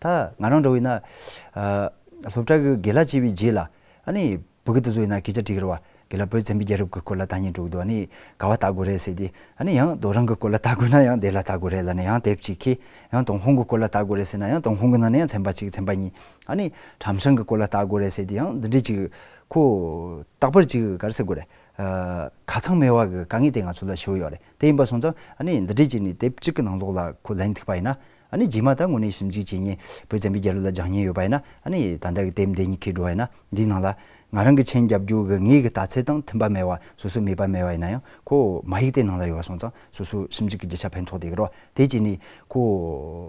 ད་ང་རང་འདྲ་བོ་ཡིན་ན། ཨ། སློབ་གྲྭ་གི་དགེ་ལགས་བྱས་པའི་རྗེས་ལ་ཨ་ནི་བོད་ཀྱི་དེ་ཚོ་ཡིན་ན་སྐད་ཆ་དྲིས་ཀྱི་རེད་བ། དགེ་ལགས་བོད་བཙན་པོའི་རྒྱལ་རབས་ཀྱི་སྐོར་ལ་ལྟ་སྙིང་འདོད་ཀྱི་འདུག་ཨ་ནི་ག་བ་ལྟ་དགོས་རེད་ཟེར་དུས། ཨ་ནི་ཡང་རྡོ་རིང་གི་སྐོར་ལ་ལྟ་དགོས་ན་ཡང་དེ་ལ་ལྟ་དགོས་རེད་ལབ་ནས་ཡང་དེབ་གཅིག་ཁྱེར། ཡང་ཏུན་ཧོང་གི་སྐོར་ལ་ལྟ་དགོས་རེད་ཟེར་ན་ཡང་ཏུན་ཧོང་གི་ནང་ནས་ཡང་ཚན་པ་གཅིག་ཚན་པ་གཉིས། ཨ་ནི་ཁྲམ་ཤང་གི་སྐོར་ལ་ལྟ་དགོས་རེད་ཟེར་དུས་ཡང་འདི་འདྲའི་ཅིག་ཁོ་རྟག་པར་ཅིག་ག་རེ་ཟེར་དགོས་རེད། ཨ། ཁ་ཚང་མེད་པ་གི་དཀའ་ངལ་དེ་ང་ཚོ་ལ་ཞུགས་ཡོད་རེད། དེ་ཡིན་པ་སོང་ཙང་ཨ་ནི་འདི་འདྲའི་ཅིག་ནས་དེབ་གཅིག་གི་ནང་ལོགས་ལ་ཁོ་ལན་ཐུག་པ་ཡིན་ན། ཨ་ནི་རྗེས་མ་ད་དངོས་གནས་ཞིབ་འཇུག་བྱེད་མཁན་བོད་བཙན་པོའི་རྒྱལ་རབས་ལ་སྦྱང་མཁན་ཡོད་པ་ཡིན་ན། ཨ་ནི་ད་ལྟ་གི་དེབ་འདི་གཉིས་ཁྱེར་འགྲོ་བ་ཡིན་ན་འདིའི་ནང་ལ་ང་རང་གི་མཆན་རྒྱབ་རྒྱུ་གི་ངའི་གི་ལྟ་ཚུལ་དང་མཐུན་པ་མེད་པ་སོ་སོ་མེད་པ་མེད་པ་ཡིན་ན་ཡང་ཁོ་མ་ཡིག་དེ་ནང་ལ་ཡོད་པ་སོང་ཙང་སོ་སོ་ཞིབ་འཇུག་གི་རྒྱུ་ཆ་ཕན་ཐོགས་བསྡད་ཀྱི་རེད་བ། དེ་བྱས་ནས་ཁོ་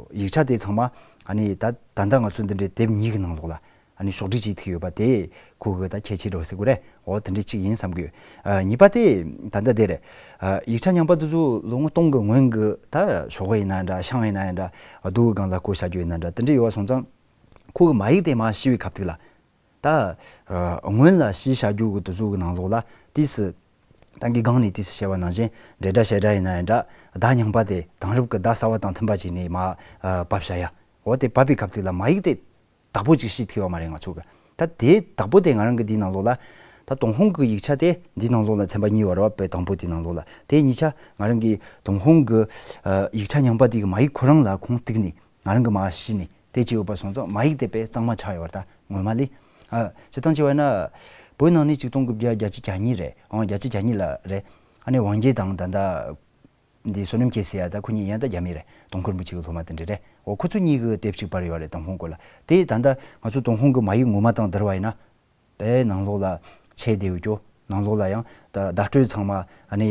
ཡིག་ཆ་དེ་ཚང་མ་ཨ་ནི་ད་ད་ལྟ་ང་ཚོ་འདི་འདྲའི་དེབ་གཉིས་ཀྱི་ནང་ལོགས་ལ་ཨ་ནི་ཕྱོགས་སྒྲིག་བྱེད་ཐུབ་ཡོད་པ་དེ་ཁོ་གི་ད་ཁྱད་ཆོས་འདྲ་བོ་ཟེར་དགོས་རེད། འོ་དེ་འདྲ་གཅིག་ཡིན་བསམ་གི་ཡོད། ཨ། གཉིས་པ་དེ་ད་ལྟ་དེ་རེད། ཨ། ཡིག་ཆ་རྙིང་པ་དེ་ཚོ་ལོ་ངོ་སྟོང་གི་སྔོན་གྱི་ད་ཞོགས་པ་ཡིན་ན་འདྲ། ཤང་ཡིན་ན་ཡང་འདྲ། རྡོ་གི་སྒང་ལ་བརྐོས་བཞག་རྒྱུ་ཡིན་ན་འདྲ། དེ་འདྲ་ཡོད་པ་སོང་ཙང་ཁོ་གི་མ་ཡིག་དེ་མར་ཕྱེ་བའི་སྐབས་དེ་ལ་ད། ཨ། སྔོན་ལ་ཕྱེ་བཞག་རྒྱུ་གི་དེ་ཚོ་གི་ནང་ལོགས་ལ་དུས་སུ་ད་གིན་སྒང་ནས་དུས་སུ་བཤད་པ་ནང་བཞིན་འབྲེལ་སྒྲ་བྱེད་སྒྲ་ཡིན་ན་ཡང་འདྲ། བརྡ་རྙིང་པ་དེ་དེང་རབས་ཀྱི་བརྡ་གསར་པ་དང་མཐུན་པ་བྱས་ནས་མར། ཨ། ཕབ་བཞག་ཡ། འོ་དེ་ཕབ་པའི་སྐབས་དེ་ལ་མ་ཡིག་དེ་བདག་པོ་ཅིག་ཤེས་ཐུབ་ཡོད་མ་རེད་ང་ཚོ་གི། ད་དེ་བདག་པོ་དེ་ང་རང་གི་འདིའི་ནང་ལོགས་ལ། ད་ཏུན་ཧོང་གི་ཡིག་ཆ་དེ་འདིའི་ནང་ལོགས་ལ་ཚན་པ་གཉིས་ཡོད་རེད་བ། དཔེ་དང་པོ་དེའི་ནང་ལོགས་ལ། དེ་གཉིས་ཆ་ང་རང་གིས་ཏུན་ཧོང་གི། ཨ། ཡིག་ཆ་རྙིང་པ་དེ་གི་མ་ཡིག་ཁོ་རང་ལ་ཁུངས་གཏུགས་ནས་ང་རང་གིས་མར་ཕྱེ་ནས་དེ་བྱས་ཡོད་པ་སོང་ཙང་མ་ཡིག་དེ་དཔེ་གཙང་མ་ཆགས་ཡོད་རེད། ད་ངོ་མ་ལས། ཨ། སྤྱིར་བཏང་བྱས་པ་ན་བོད་ནང་ནས་ཆིག་སྟོང་དགུ་བརྒྱ་བརྒྱད་ཅུ་གྱ་གཉིས་རེད། ཨང་། བརྒྱད་ཅུ་གྱ་གཉིས་ལ་རེད། ཨ་ནི་ཝང་རྒྱལ་དང་ད་ལྟ་འདི་བསོད་ནམས་སྐྱེ་ཟེར་ཡ་ད་ཁོ་གཉིས་ཡང་ད་རྒྱ་མི་རེད། དུང་དཀར་རིན་པོ་ཆེ་གི་སློབ་མ་དེ་འདྲ་རེད། འོ་ཁོ་ཚོ་གཉིས་ཀྱི་དེབ་ཅིག་པར་ཡོད་རེད་ཏུན་ཧོང་སྐོར་ལ། དེ་ད་ལྟ་ང་ཚོ་ཏུན་ཧོང་གི་མ་ཡིག་ངོ་མ་དང་བསྡུར་བ་ཡིན་ན་དཔེ་ནང་ལོགས་ལ་ཆད་བསྡད་ཡོད་རྒྱུ། ནང་ལོགས་ལ་ཡང་ད་བརྡ་སྤྲོད་ཚང་མ་ཨ་ནི་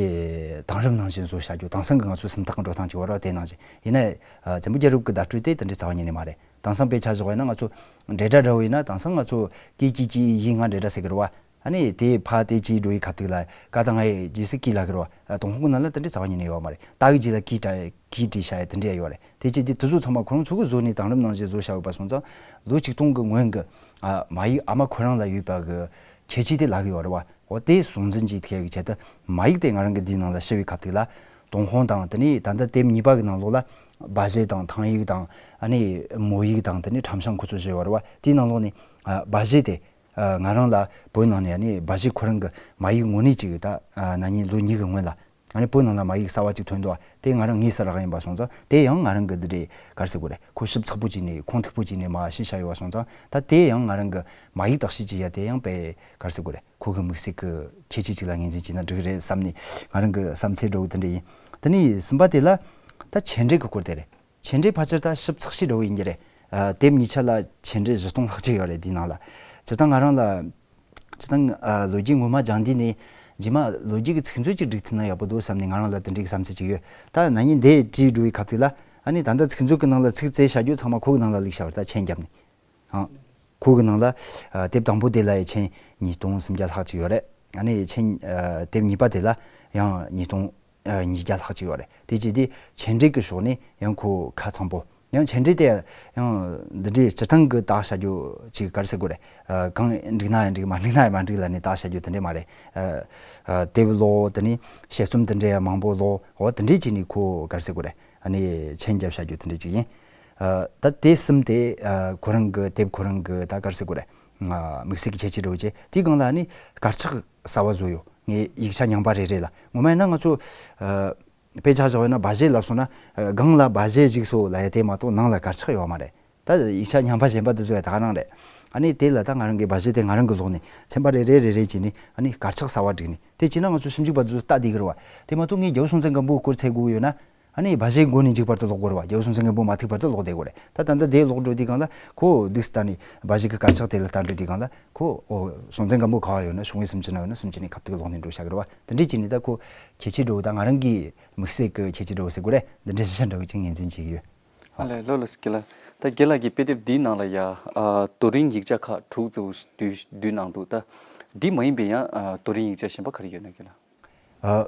དེང་རབས་ནང་བཞིན་བཟོ་བྱ་རྒྱུ། དེང་སང་གི་ང་ཚོ་སུམ་རྟགས་ཀྱི་འགྲོ་སྟངས་ཅིག་ཡོད་རེད་བ། དེ་ནང་བཞིན་ཡིན་ན། ཨ། བཙན་པོའི་རྒྱལ་རབས་ཀྱི་བརྡ་སྤྲོད་དེ་དེ་འདྲའི་རྩ་བ་ཉིད་ནས་མ་རེད། དེང་སང་དཔེ་ཆ་བཞག་པ་ཡིན་ན་ང་ཚོ་འབྲེལ་སྒྲ་འདྲ་བོ་ཡིན་ན་དེང་སང་ང་ཚོ་ཀི་ཀྱི་ཀྱི་ཡི་ང་འབྲེལ་སྒྲ་ཟེར་གི་རེད་བ། ཨ་ནི་དེ་ཕ་དེ་ཅི་འགྲོ་ཡི་ཁ་ཐུག་ལ་ཀ་དང་ང་ཡི་རྗེས་སུ་ཀི་ལ་གི་རེད་བ། ཨ། ཏུན་ཧོང་གི་ནང་ལ་དེ་འདྲའི་རྩ་བ་ཉིད་ནས་ཡོད་མ་རེད། ད་གི་རྗེས་ལ་ཀི་བྲིས་ཀི་བྲིས་བྱ་ཡ་དེ་འདྲ་ཡོད་རེད། དེ་ཅི་དེ་དེ་ཚོ་ཚང་མ་ཁོ་རང་ཚོ་གི་བཟོ་ནས་དེང་རབས་ནང་བཞིན་བཟོ་བྱ་ཡོད་པ་སོང་ཙང་ལོ་ཆིག་སྟོང་གི་སྔོན་གི། ཨ། མ་ཡིག་ཨ་མ་ཁོ་རང་ལ་ཡོད་པ་གི་ཁྱད་ཆོས་དེ་ལ་གི་ཡོད་རེད་བ། འོ་དེ་སྲུང་འཛིན་བྱེད་ཐུབ་ཡ་གི་ཆེད་དུ་མ་ཡིག་དེ་ང་རང་གི་འདིའི་ནང་ལ་ཕྱེ་བའི་སྐབས་དེ་ལ་ཏུན་ཧོང་དང་། དེ་ནས་ད་ལྟ་དེབ་གཉིས་པ་གི་ནང་ལོགས་ལ་སྦ་བཞེད་དང་ཐང་ཡིག་དང་། ཨ་ནི་མོ་ཡིག་དང་། དེ་ནས་ཁྲམ་ཤང་ཁོ་ཚོ་བཞི་ཡོད་རེད་བ། དེའི་ནང་ལོགས་ནས། ཨ། སྦ་བཞེད་དེ། ཨ། ང་རང་ལ་བོད་ནང་ནས་ཨ་ནི་སྦ་བཞེད་ཁོ་རང་གི་མ་ཡིག་དངོས་གནས་ཅིག་ད། ཨ། ན་ནིང་ལོ་གཉིས་ཀྱི་སྔོན་ལ་ཨ་ནི་བོད་ནང་ལ་མ་ཡིག་གསར་བ་ཅིག་ཐོན་འདུག་བ། དེ་ང་རང་དངོས་སུ་རག་ཡིན་པ་སོང་ཙང་དེ་ཡང་ང་རང་གི་འདི་འདྲའི་ག་རེ་ཟེར་དགོས་རེད། ཁོ་ཞིབ་ཚགས་པོ་བྱས་ནས་ཁུངས་ཐིག་པོ་བྱས་ནས་མར་ཕྱེ་བཞག་ཡོད་པ་སོང་ཙང་ད་དེ་ཡང་ང་རང་གི་མ་ཡིག་བརྟག་དཔྱད་བྱེད་ཡ་དེ་ཡང་དཔེ་ག་རེ་ཟེར་དགོས་རེད། ཁོ་གི་དམིགས་བསལ་གྱི་ཁྱད་ཆོས་ཅིག་ལ་ངོས་འཛིན་བྱས་ན་འགྲིག་གི་རེད་བསམ་ནས་ང་རང་གི་བསམ་ཚུལ་འདྲ་བོ་དེ་འདྲ་ཡིན། དེ་ནས་གསུམ་པ་དེ་ལ་ད་མཆན་འགྲིག་གི་སྐོར་དེ་རེད། མཆན་འགྲིག་ཕལ་ཆེར་ད་ཞིབ་ཚགས་ཤིག་འདྲ་བོ་ཡིན་གྱི་རེད། ཨ། དེབ་གཉིས་ཆ་ལ་མཆན་འགྲིག་བཞི་སྟོང་ལྷག་ཅིག་ཡོད་རེད་འདིའི་ནང་ལ། སྤྱིར་བཏང་ང་རང་ལ་སྤྱིར་བཏང་། ཨ། ལོ་རྒྱུས་ངོ་མ་སྦྱངས་དུས་ནས་རྗེས་མ་ལོ་རྒྱུས་ཀྱི་ཚིག་མཛོད་ཅིག་སྒྲིག་ཐུབ་ན་ཡག་པོ་འདུག་བསམ་ནས་ང་རང་ལ་དེ་འདྲའི་བསམ་ཚུལ་ཅིག་ཡོད། ད་ན་ནིང་འདི་བྲིས་འགྲོ་བའི་སྐབས་དེ་ལ་ཨ་ནི་ད་ལྟ་ཚིག་མཛོད་ཀྱི་ནང་ལ་ཚིག་བཙལ་བྱ་རྒྱུ་ཚང་མ་ཁོ་གི་ནང་ལ་བླུགས་བཞག་པ་རེད། ད་མཆན་བརྒྱབ་ནས། ཨང་། ཁོ་གི་ནང་ལ། ཨ། དེབ་དང་པོ་དེ་ལ་ཡི་མཆན་ཉིས་སྟོང་སུམ་བརྒྱ་ལྷག་ཅིག་ཡོད་རེད། ཨ་ནི་མཆན། ཨ། དེབ་གཉིས་པ་དེ་ལ་ཡང་ཉིས་སྟོང་། ཨ། ཉིས་བརྒྱ་ལྷག་ཅིག་ཡོད་རེད། དེ་བྱས་དུས་མཆན་འགྲིག་གི་ཕྱོགས་ནས་ཡང་ཁོ་ཁ་ཚང་པོ། ཡང་མཆན་འགྲིག་དེ་ཡང་འདི་འདྲའི་སྤྱིར་བཏང་གི་བརྟག་བྱ་རྒྱུ་ཅིག་ག་རེ་ཟེར་དགོས་རེད། ཨ། གང་འགྲིག་ན་ཡང་འགྲིག་མ་འགྲིག་ན་ཡང་མ་འགྲིག་ལབ་ནས་བརྟག་བྱ་རྒྱུ་དེ་འདྲ་མ་རེད། ཨ། ཨ། དེབ་ཀློག་དེ་ནས་དཔྱད་རྩོམ་དེ་འདྲ་ཡང་མང་པོ་ཀློག་འོ་དེ་འདྲའི་བྱས་ནས་ཁོ་ག་རེ་ཟེར་དགོས་རེད། ཨ་ནི་མཆན་རྒྱབ་བྱ་རྒྱུ་དེ་འདྲ་ཅིག་ཡིན། ཨ། ད་དེ་གསུམ་དེ། ཨ། ཁོ་རང་གི་དེབ་ཁོ་རང་གི་ད་ག་རེ་ཟེར་དགོས་རེད། ཨ། དམིགས་བསལ་གྱི་ཁྱད་ཆོས་འདྲ་བོ་བྱས། དེའི་སྒང་ལ་ཨ་ནི་དཀར་ཆག་གསར་བ་བཟོས་ཡོད། ངས་ཡིག་ཆ་ཉམས་པ་རེ་རེ་ལ་ངོ་མ་ཡིན་ན་ང་ཚོ་ཨ་དཔེ་ཆ་བཞག་ཡོད་ན་སྦ་བཞེད་ལབ་སོང་ན་ཨ་སྒང་ལ་སྦ་བཞེད་བཞུགས་སོ་ལབ་ཡ་དེ་མ་གཏོགས་ནང་ལ་དཀར་ཆག་ཡོད་མ་རེད། ད་ཡིག་ཆ་ཉམས་པ་གཞན་པ་དེ་ཚོ་ཡང་ད་ག་རང་རེད། ཨ་ནི་དེ་ལ་ད་ང་རང་གི་སྦ་བཞེད་དེ་ང་རང་གི་ལོག་ནས་ཚན་པ་རེ་རེ་རེ་རེ་བྱས་ནས་ཨ་ནི་དཀར་ཆག་གསར་བ་བསྒྲིགས་ནས་དེ་བྱས་ན་ང་ཚོ་ཞིབ་འཇུག་པ་དེ་ཚོ་ལྟ་བསྡད་ཀྱི་རེད་བ། དེ་མ་གཏོགས་ངས་རྒྱལ་བ་སྲོང་བཙན་སྒམ་པོའི་སྐོར་འཚོལ་དགོས་ཡོད་ན། ཨ་ནི་སྦ་བཞེད་མགོ་ནས་མཇུག་བར་དུ་ཀློག་དགོས་རེད་བ། རྒྱལ་བ་སྲོང་བཙན་སྒམ་པོ་མ་ཐུག་བར་དུ་ཀློག་བསྡད་དགོས་རེད། ད་ད་ལྟ་དེ་ཀློག་འགྲོ་དུས་སྒང་ལ་ཁོ་འདུག་སེ་ད་ནི་སྦ་བཞེད་ཀྱི་དཀར་ཆག་དེ་ལ་ལྟ་འགྲོ་དུས་སྒང་ལ་ཁོ་ཨོ་སྲོང་བཙན་སྒམ་པོ་ག་བ་ཡོད་ན་ཤོག་ངོས་སུམ་ཅུ་ན་ཡོད་ན་སུམ་ཅུ་ནས་ཁ་ཐུག་ཀློག་ནས་འགྲོ་བྱ་གི་རེད་བ། དེ་འདྲས་བྱས་ནས་ད་ཁོ་ཁྱད་ཆོས་འདྲ་བོ་ད་ང་རང་གི་དམིགས་བསལ་གྱི་ཁྱད་ཆོས་འདྲ་བོ་ཟེར་དགོས་རེད། འདི་འདྲས་ཞིག་འདྲ་བོ་ཅིག་ངོས་འཛིན་བྱེད་ཀྱི་ཡོད། ཨ་ལས་ལགས་ལགས་སོ། རྒན་ལགས། ད་རྒན་ལགས་ཀྱི་དཔེ་དེབ་འདིའི་ནང་ལ་ཡ་ཨ་རྡོ་རིང་ཡིག་ཆ་ཁག་དྲུག་ཙམ་བསྡུས་བསྡུས་གནང་འདུག་ད་འདི་མ་ཡིན་པའི་ཡང་ཨ་རྡོ་རིང་ཡིག་ཆ་གཞན་པ་ག་རེ་ཡོད་ན་རྒན་ལགས། ཨ།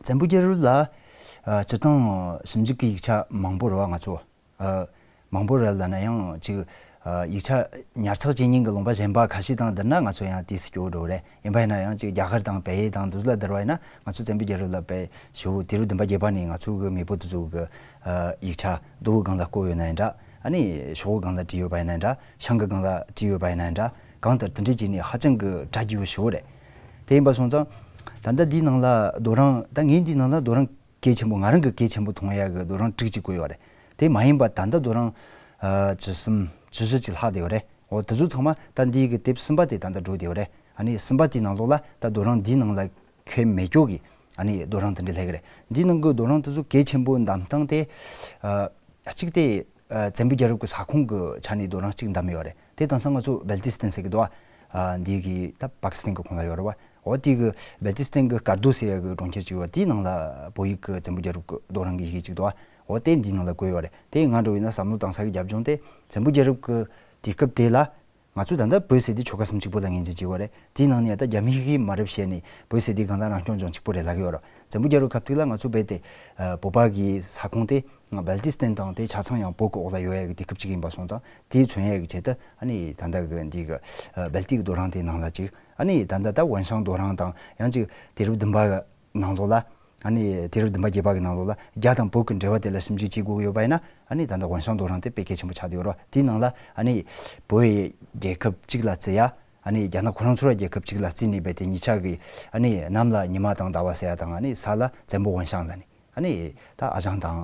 བཙན་པོའི་རྒྱལ་རབས་ལ་ཨ་སྤྱིར་བཏང་ཞིབ་འཇུག་གི་ཡིག་ཆ་མང་པོ་རེད་བ། ང་ཚོ་ཨ་མང་པོ་རེད་ལབ་ན་ཡང་ཅིག་ཨ་ཡིག་ཆ་ཉར་ཚགས་བྱེད་མཁན་གྱི་ལུང་པ་གཞན་པ་ཁ་ཤས་དང་བསྡུར་ན་ང་ཚོ་ཡང་ཏོག་ཙམ་སྐྱོ་བོ་འགྲོ་རེད། ཡིན་པ་ཡིན་ན་ཡང་ཅིག་རྒྱ་གར་དང་བལ་ཡུལ་དང་འདི་ཚོ་ལ་བསྡུར་བ་ཡིན་ན་ང་ཚོ་བཙན་པོའི་རྒྱལ་རབས་ལ་དཔེ་ཞེ་པོ་དུས་རབས་བདུན་པ་བརྒྱད་པ་ནས་ང་ཚོ་གི་མེས་པོ་དེ་ཚོ་གི་ཨ་ཡིག་ཆ་རྡོ་བོའི་སྒང་ལ་བརྐོས་ཡོད་ན་ཡང་འདྲ། ཨ་ནི་ཤོག་བུའི་སྒང་ལ་བྲིས་ཡོད་པ་ཡིན་ན་འདྲ། ཤང་གི་སྒང་ལ་བྲིས་ཡོད་པ་ཡིན་ན་འདྲ། གང་ལྟར་དེ་འདྲས་བྱས་ནས་ཧ་ཅང་གི་གྲ་རྒྱས་པོ་ཞེ་པོ་རེད། དེ་ཡིན་པ་སོང་ཙང་། ད་ལྟ་འདིའི་ནང་ལ་རྡོ་རིང་ད་ངས་འདིའི་ནང་ལ་རྡོ་རིང་གལ་ཆེན་པོ་ང་རང་གི་གལ་ཆེན་པོ་མཐོང་ཡ་གི་རྡོ་རིང་དྲུག་ཅིག་བཀོད་ཡོད་རེད། དེ་མ་ཡིན་པ་ད་ལྟ་རྡོ་རིང་ཨ་བཅུ་གསུམ་བཅུ་བཞི་ཅིག་ལྷག་བསྡད་ཡོད་རེད། འོ་དེ་ཚོ་ཚང་མ་ད་འདིའི་གི་དེབ་གསུམ་པ་དེ་ད་ལྟ་འགྲོ་བསྡད་ཡོད་རེད། ཨ་ནི་གསུམ་པ་དེའི་ནང་ལོགས་ལ་ད་རྡོ་རིང་འདིའི་ནང་ལ་འཁོད་མེད་ཀྱོག་གི་ཨ་ནི་རྡོ་རིང་དེ་འདྲ་སླེབས་ཀྱི་རེད། འདིའི་ནང་གི་རྡོ་རིང་དེ་ཚོ་གལ་ཆེན་པོ་འདེམས་སྟངས་དེ་ཨ་གཅིག་དེ་ཨ་བཙན་པོའི་རྒྱལ་རབས་ཀྱི་ས་ཁོངས་ཀྱི་ཆ་ནས་རྡོ་རིང་གཅིག་འདེམས་ཡོད་རེད། དེ་དེང་སང་ང་ཚོ་སྦལ་ཏི་སི་ཐན་ཟེར་གི་འདུག་ཨ། འདི་གི་ད་པ་ཀི་སི་ཐན་གི་ཁོངས་ལ་ཡོད་རེད་བ། འོ་དེ་གི་སྦལ་ཏི་སི་ཐན་གི་སྐར་རྡོ་ཟེར་ཡ་གི་གྲོང་ཁྱེར་ཅིག་ཡོད་བ། དེའི་ནང་ལ་བོད་ཡིག་གི་བཙན་པོའི་རྒྱལ་རབས་ཀྱི་རྡོ་རིང་གི་ཡི་གེ་ཅིག་འདུག་ཨ། འོ་དེ་འདིའི་ནང་ལ་བཀོད་ཡོད་རེད། དེ་ང་འདྲ་བོ་ཡིན་ན་བསམ་བློ་བཏང་ས་གི་རྒྱབ་ལྗོངས་དེ་བཙན་པོའི་རྒྱལ་རབས་ཀྱི་དུས་སྐབས་དེ་ལ་ང་ཚོ་ད་ལྟ་བོད་ཟེར་དུས་ཆོལ་ཁ་སུམ་ཅུ་པོ་ལ་ངོས་འཛིན་བྱེད་ཀྱི་ཡོད་རེད། དེའི་ནང་ནས་ད་རྒྱ་མི་གིས་མ་རབས་བཤད་ནས་བོད་ཟེར་དུས་སྒང་ལ་རང་སྐྱོང་ལྗོངས་གཅིག་པོ་རེད་ལབ་ཀྱི་ཡོད་རེད། བཙན་པོའི་རྒྱལ་རབས་སྐབས་དེ་ལ་ང་ཚོ་རྦད་དེ་ཨ་བོད་པ་གི་ས་ཁོངས་དེ་སྦལ་ཏི་སི་ཐན་དང་དེ་ཆ་ཚང་ཡང་བོད་ཀྱི་འོག་ལ་ཡོད་ཡ་གི་དུས་སྐབས་ཅིག་ཡིན་པ་སོང་ཙང་དེ་མཚོན་ཡ་གི་ཆེད་དུ་ཨ་ནི་ད་ལྟ་གི་འདི་གི་ཨ་སྦལ་ཏིག་རྡོ་རིང་དེའི་ནང་ལ་ཅིག་ཨ་ནི་ད་ལྟ་ད་ཝན་ཤང་རྡོ་རིང་དང་ཡང་ཅིག་དུས་རབས་བདུན་པ་གི་ནང་ལོགས་ལ་ཨ་ནི་དུས་རབས་བདུན་པ་བརྒྱད་པ་གི་ནང་ལོགས་ལ་རྒྱ་དང་བོད་ཀྱི་འབྲེལ་བ་དེ་ལ་ཞིབ་འཇུག་བྱེད་དགོས་ཀྱི་ཡོད་པ་ཡིན་ན་ཨ་ནི་ད་ལྟ་ཝན་ཤང་རྡོ་རིང་དེ་དཔེ་གལ་ཆེན་པོ་ཆགས་བསྡད་ཡོད་རེད་བ། དེའི་ནང་ལ་ཨ་ནི་བོད་རྒྱལ་ཁབ་གཅིག་ལ་བརྩི་ཡ། ཨ་ནི་རྒྱ་ནག་ཁོ་རང་ཚོ་ར་རྒྱལ་ཁབ་གཅིག་ལ་བརྩིས་ནས་རྦད་དེ་གཉིས་ཆ་གི་ཨ་ནི་གནམ་ལ་ཉི་མ་དང་ཟླ་བ་ཟེར་ཡ་དང་ཨ་ནི་ས་ལ་བཙན་པོ་ཝན་ཤང་ལ་ནི་ཨ་ནི་ད་ཨ་ཞང་དང་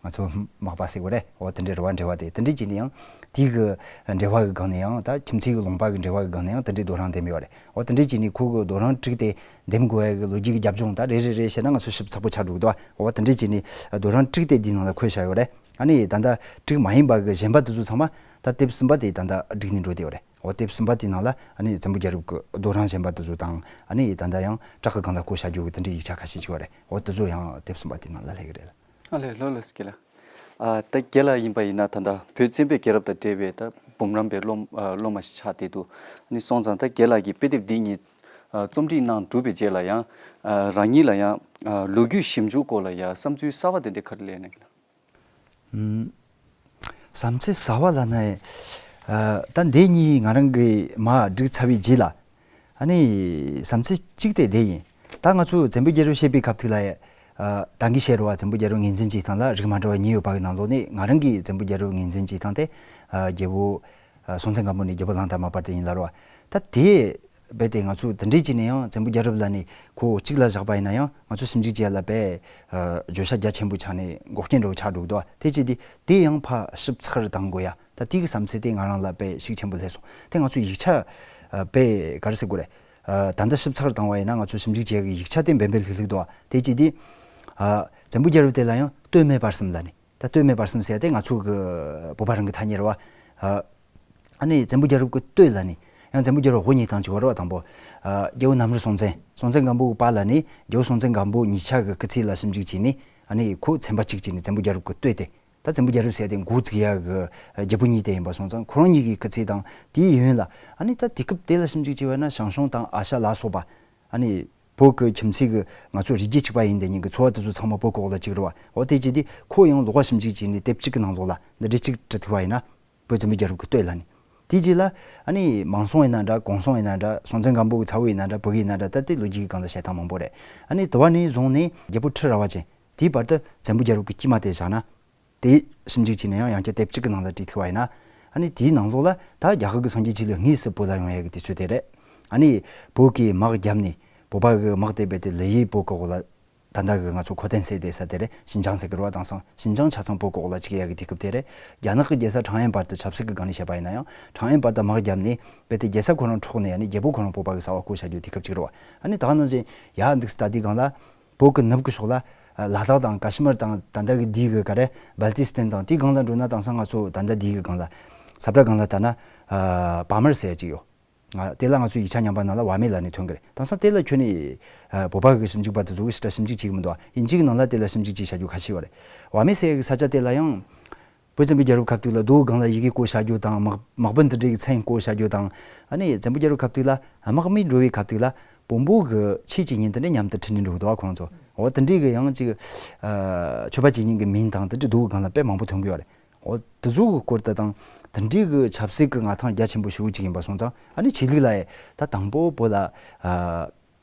ང་ཚོ་མག་པ་ཟེར་དགོས་རེད། འོ་དེ་འདྲའི་རེད་བ། འབྲེལ་བ་དེ་དེ་འདྲའི་བྱས་ནས་ཡང་དེའི་གི་འབྲེལ་བ་གི་སྒང་ནས་ཡང་ད་ཁྱིམ་མཚེས་ཀྱི་ལུང་པ་གི་འབྲེལ་བ་གི་སྒང་ནས་ཡང་དེ་འདྲའི་རྡོ་རིང་འདེམས་ཡོད་རེད། འོ་དེ་འདྲའི་བྱས་ནས་ཁོ་གི་རྡོ་རིང་དྲུག་དེ་འདེམས་དགོས་ཡ་གི་ལོ་རྒྱུས་ཀྱི་རྒྱབ་ལྗོངས་ད་རེ་རེ་རེ་བཤད་ན་ང་ཚོ་ཞིབ་ཚགས་པོ་ཆགས་འགྲོ་གི་འདུག་འོ་དེ་འདྲའི་བྱས་ནས་རྡོ་རིང་དྲུག་དེ་འདིའི་ནང་ལ་འཁོད་བཞག་ཡོད་རེད། ཨ་ནི་ད་ལྟ་དྲུག་མ་ཡིན་པ་གི་གཞན་པ་དེ་ཚོ་ཚང་མ་ད་དེབ་གསུམ་པ་དེ་ད་ལྟ་བསྒྲིགས་ནས་འགྲོ་བསྡད་ཡོད་རེད། འོ་དེབ་གསུམ་པ་དེའི་ནང་ལ་ཨ་ནི་བཙན་པོའི་རྒྱལ་རབས་ཀྱི་རྡོ་རིང་གཞན་པ་དེ་ཚོ་དང་ཨ་ནི་ད་ལྟ་ཡང་བྲག་གི་སྒང་ལ་བརྐོས་བཞག་རྒྱུ་གི་དེ་འདྲའི་ཡིག་ཆ་ཁ་ཤས་ཅིག་ཡོད་རེད། འོ་དེ་ཚོ་ཡང་དེབ་གསུམ་པ་དེའི་ནང་ལ་སླེབས་ཀྱི་རེད། ཨ་ལས་ལགས་ལགས་སོ་རྒན་ལགས། ཨ་ད་རྒན་ལགས་ཡིན་པ་ཡིན་ན་ད་ལྟ་བོད་བཙན་པོའི་རྒྱལ་རབས་དང་འབྲེལ་བའི་ད་འབུམ་རམས་པའི་སློབ་ཨ་སློབ་མ་ཞིག་ཆགས་བསྡད་འདུག་ཨ་ནི་སོང་ཙང་ད་རྒན་ལགས་ཀྱིས་དཔེ་དེབ་འདི་ཉིད་ཨ་རྩོམ་སྒྲིག་གནང་གྲུབ་པའི་རྗེས་ལ་ཡང་ཨ་རང་ཉིད་ལ་ཡང་ཨ་ལོ་རྒྱུས་ཞིབ་འཇུག་སྐོར་ལ་ཡང་བསམ་ཚུལ་གསར་བ་དེ་འདྲ་ག་རེ་སླེབས་ན་རྒན་ལགས། ཨུམ། བསམ་ཚུལ་གསར་བ་ལབ་ན། ཨ་ད་འདི་གཉིས་ང་རང་གིས་མར་བསྒྲིགས་ཚར་བའི་རྗེས་ལ། ཨ་ནི་བསམ་ཚུལ་གཅིག་དེ་འདི་ཡིན། ད་ང་ཚོས་བཙན་པོའི་རྒྱལ་རབས་བཤད་པའི་སྐབས་ཐོག་ལ། ཨ་ད་གིན་བཤད་རེད་བ། བཙན་པོའི་རྒྱལ་རབས་ངོས་འཛིན་བྱེད་སྟངས་ལ་རིགས་མ་འདྲ་བ་གཉིས་ཡོད་པ་གི་ནང་ལོགས་ནས་ང་རང་གིས་བཙན་པོའི་རྒྱལ་རབས་ངོས་འཛིན་བྱེད་སྟངས་དེ། ཨ་རྒྱལ་པོ་ཨ་སྲོང་བཙན་སྒམ་པོ་ནས་རྒྱལ་པོ་གླང་དར་མ་བར་དུ་ཡིན་ལབ་རེད་བ། ད་དེ། རྦད་དེ་ང་ཚོ་དེ་འདྲས་བྱས་ནས་ཡང་བཙན་པོའི་རྒྱལ་རབས་ལབ་ནས་ཁོ་གཅིག་ལ་བཞག་པ་ཡིན་ན་ཡང་ང་ཚོ་ཞིབ་འཇུག་བྱེད་ཡ་ལ་དཔེ་ཨ་བརྗོད་བྱ་རྒྱ་ཆེན་པོ་ཆགས་ནས་འགོག་རྐྱེན་འདྲ་བོ་ཆགས་འགྲོ་གི་འདུག་དེ་བྱས་དུས་དེ་ཡང་ཕར་ཞིབ་ཚགས་རེ་བཏང་དགོས་ཡ། ད་དེ་གི་བསམ་ཚུལ་དེ་ང་རང་ལ་དཔེ་ཤུགས་ཆེན་པོ་སླེབས་སོང་། དེ་ང་ཚོ་ཡིག་ཆ་ཨ་དཔེ་ག་རེ་ཟེར་དགོས་རེད། ཨ་ད་ལྟ་ཞིབ་ཚགས་རེ་བཏང་བ་ཡིན་ན་ང་ཚོ་ཞིབ་འཇུག་བྱེད་ཡ་གི་ཡིག་ཆ་དེ་འབེན་པས་ལྷིག་ལྷིག་འདུག་དེ་བྱས་དུས་ཨ་བཙན་པོའི་རྒྱལ་རབས་དེ་ལ་ཡང་སྟོད་སྨད་བར་གསུམ་ལབ་ནས། ད་སྟོད་སྨད་བར་གསུམ་ཟེར་ཡ་དེ་ང་ཚོ་གི་བོད་པ་རང་གི་ཐ་སྙད་རེད་བ། ཨ་ཨ་ནི་བཙན་པོ་རྒྱལ་རབས་ཀྱི་སྟོད་ལ་ནི་ཡང་བཙན་པོ་རྒྱལ་རབས་འོག་གཉིས་བཏང་བྱས་ཡོད་རེད་བ། དང་པོ་ཨ་རྒྱལ་པོ་གནམ་རི་སྲོང་བཙན། སྲོང་བཙན་སྒམ་པོ་གི་བར་ལ་ནི་རྒྱལ་པོ་སྲོང་བཙན་སྒམ་པོ་གཉིས་ཆ་གི་སྐུ་ཚེ་ལ་ཞིབ་འཇུག་བྱས་ནས་ཨ་ནི་ཁོ་ཚན་པ་གཅིག་བྱས་ནས་བཙན་པོ་རྒྱལ་རབས་ཀྱི་སྟོད་དེ། ད་བཙན་པོ་རྒྱལ་རབས་ཟེར་ཡ་དེ་འགོ་བཙུགས་ཡ་གི་རྒྱལ་པོ་གཉིས་དེ་ཡིན་པ་སོང་ཙང་ཁོ་རང་གཉིས་ཀྱི་སྐུ་ཚེ་དང་དེའི་ཡུན་ལ་ཨ་ནི་ད་དེ་སྐབས་དེ་ལ་ཞིབ་འཇུག་བྱས་པ་ན་ཞང་ཞུང་དང་ཨ་ཤ་ལ་སོགས་པ་ཨ་ནི། བོད་ཀྱི་ཁྱིམ་མཚེས་ཀྱི་ང་ཚོ་རིགས་རྒྱུད་གཅིག་པ་ཡིན་དེ་གཉིས་ཀྱི་ཚོ་བ་དེ་ཚོ་ཚང་མ་བོད་ཀྱི་འོག་ལ་གཅིག་རེད་བ། འོ་དེ་བྱས་དུས་ཁོ་ཡང་ལོགས་ཀ་ཞིབ་འཇུག་བྱས་ནས་དེབ་གཅིག་གི་ནང་ལོགས་ལ་འདི་འདྲ་གཅིག་བྲིས་ཐུབ་པ་ཡིན་ན། བོད་བཙན་པོའི་རྒྱལ་རབས་ཀྱི་སྟོད་ལ་ནི། དེའི་རྗེས་ལ་ཨ་ནི་མང་སྲོང་ཡིན་ན་འདྲ་གུང་སྲོང་ཡིན་ན་འདྲ་སྲོང་བཙན་སྒམ་པོ་གི་ཚ་བོ་ཡིན་ན་འདྲ་བུ་གུ་ཡིན་ན་འདྲ་ད་ལྟའི་ལོ་རྒྱུས་ཀྱི་སྒང་ལ་བཤད་སྟངས་མང་པོ་རེད། ཨ་ནི་དེ་བ་ནས་བཟུང་ནས་རྒྱལ་པོ་ཁྲི་རལ་པ་ཅན་དེའི་བར་དུ་བཙན་པོའི་རྒྱལ་རབས་ཀྱི་དཀྱིལ་མ་དེ་བཞག་ན། དེ་ཞིབ་འཇུག་བྱས་ནས་ཡང་ཡང་བསྐྱར་དེབ་གཅིག་གི་ནང་ལ་བྲིས་ཐུབ་པ་ཡིན་ན། ཨ་ནི་དེའི་ནང་ལོགས་ལ་ད་རྒྱ་གར་གྱི་སངས་རྒྱས་ཆོས་ལུགས་དངོས་སུ་བོད་ལ་ཡོང་ཡ་གི་དུས་ཚོད་དེ་རེད། ཨ་ནི་བོད་ཀྱི་དམག་བརྒྱབ་ནས་བོད་པ་གི་དམག་དེ་རྦད་དེ་ལི་ཡི་བོད་གི་འོག་ལ། ད་ལྟ་གི་ང་ཚོ་ཁོ་ཐན་སེ་དེ་ས་དེ་རེད། ཤིན་ཅང་ཟེར་གི་རེད་བ། དེང་སང་ཤིན་ཅང་ཆ་ཚང་བོད་གི་འོག་ལ་བཅུག་ཡ་གི་དུས་སྐབས་དེ་རེད། རྒྱ་ནག་གི་རྒྱལ་ས་ཁྲང་ཨན་བར་དུ་ཆབ་སྲིད་ཀྱི་སྒང་ནས་བཤད་པ་ཡིན་ན་ཡང་ཁྲང་ཨན་བར་དུ་དམག་བརྒྱབ་ནས་རྦད་དེ་རྒྱལ་ས་ཁོ་རང་འཕྲོག་ནས། ཨ་ནི་རྒྱལ་པོ་ཁོ་རང་བོད་པ་གི་ས་བ་བརྐོ་བྱ་རྒྱུ་དུས་སྐབས་ཅིག་རེད་བ། ཨ་ནི་ད་ག་ནང་བཞིན་ཡ་འདུག་སེ་ད་དེའི་སྒང་ལ་བོད་ཀྱི་ནུབ་ཀྱི་ཕྱོགས་ལ་ལ་དྭགས་དང་ཀ་ཤི་མིར་དང་། ད་ལྟ་གི་འདི་གི་ག་རེ་བལ་ཏི་སི་ཐན་དང་དེའི་སྒང་ལ་འགྲོ་ན། དེང་སང་ང་ཚོ་ད་ལྟ་འདི་གི་སྒང་ལ་ས་བཀྲ་སྒང་ལ་ལྟ་ན་པ་མར་ཟེར་ཡ་ཅིག་ཡོད། ང་དེ་ལ་ང་ཚོའི་ཡིག་ཆ་ཉམས་པ་ནང་ལ་བ་མེ་ལབ་ནས་ཐོན་གི་རེད། དེང་སང་དེ་ལ་ཁྱོན་ནས་ཨ་བོད་པ་གི་ཞིབ་འཇུག་པ་དེ་ཚོ་གི་ཞེ་དྲག་ཞིབ་འཇུག་བྱེད་གི་མི་འདུག་ཨིན་ཇི་གི་ནང་ལ་དེ་ལ་ཞིབ་འཇུག་བྱེད་བྱ་རྒྱུ་ཁ་ཤས་ཡོད་རེད། བ་མེ་ཟེར་ཡ་གི་ས་ཆ་དེ་ལ་ཡང་བོད་བཙན་པོའི་རྒྱལ་རབས་སྐབས་དུས་ལ་རྡོ་སྒང་ལ་ཡི་གེ་བརྐོ་བྱ་རྒྱུ་དང་། དམག་དམག་དཔོན་དེ་འདྲའི་གི་མཚན་བརྐོ་བྱ་རྒྱུ་དང་། ཨ་ནི་བཙན་པོའི་རྒྱལ་རབས་སྐབས་དུས་ལ་དམག་མི་འགྲོ་བའི་སྐབས་དུས་ལ་བོན་པོ་གི་ཆས་ཀྱི་བརྙན་དེ་འདྲ་མཉམ་དུ་ཁྲིད་ནས་འགྲོ་གི་འདུག་བ། ཁོང་ཚོ་འོ་དེ་འདྲའི་གི་ཡང་ཅིག་ཨ་མཆོད་པ་བྱེད་མཁན་གི་མིང་དང་དེ་འདྲ་རྡོ་སྒང་ལ་དཔེ་མང་པོ་ཐོན་གི་ཡོད་རེད། འོ་དེ་ཚོ་གི་སྐོར་དེ་དང་། དེ་འདྲའི་གི་ཆབ་སྲིད་ཀྱི་མངའ་ཐང་རྒྱ་ཆེན་པོ་ཞེ་པོ་ཅིག་ཡིན་པ་སོང་ཙང་། ཨ་ནི་ཆོས་ལུགས་ལ་ཡ་ད་དང་པོ་བོད་ལ་ཨ་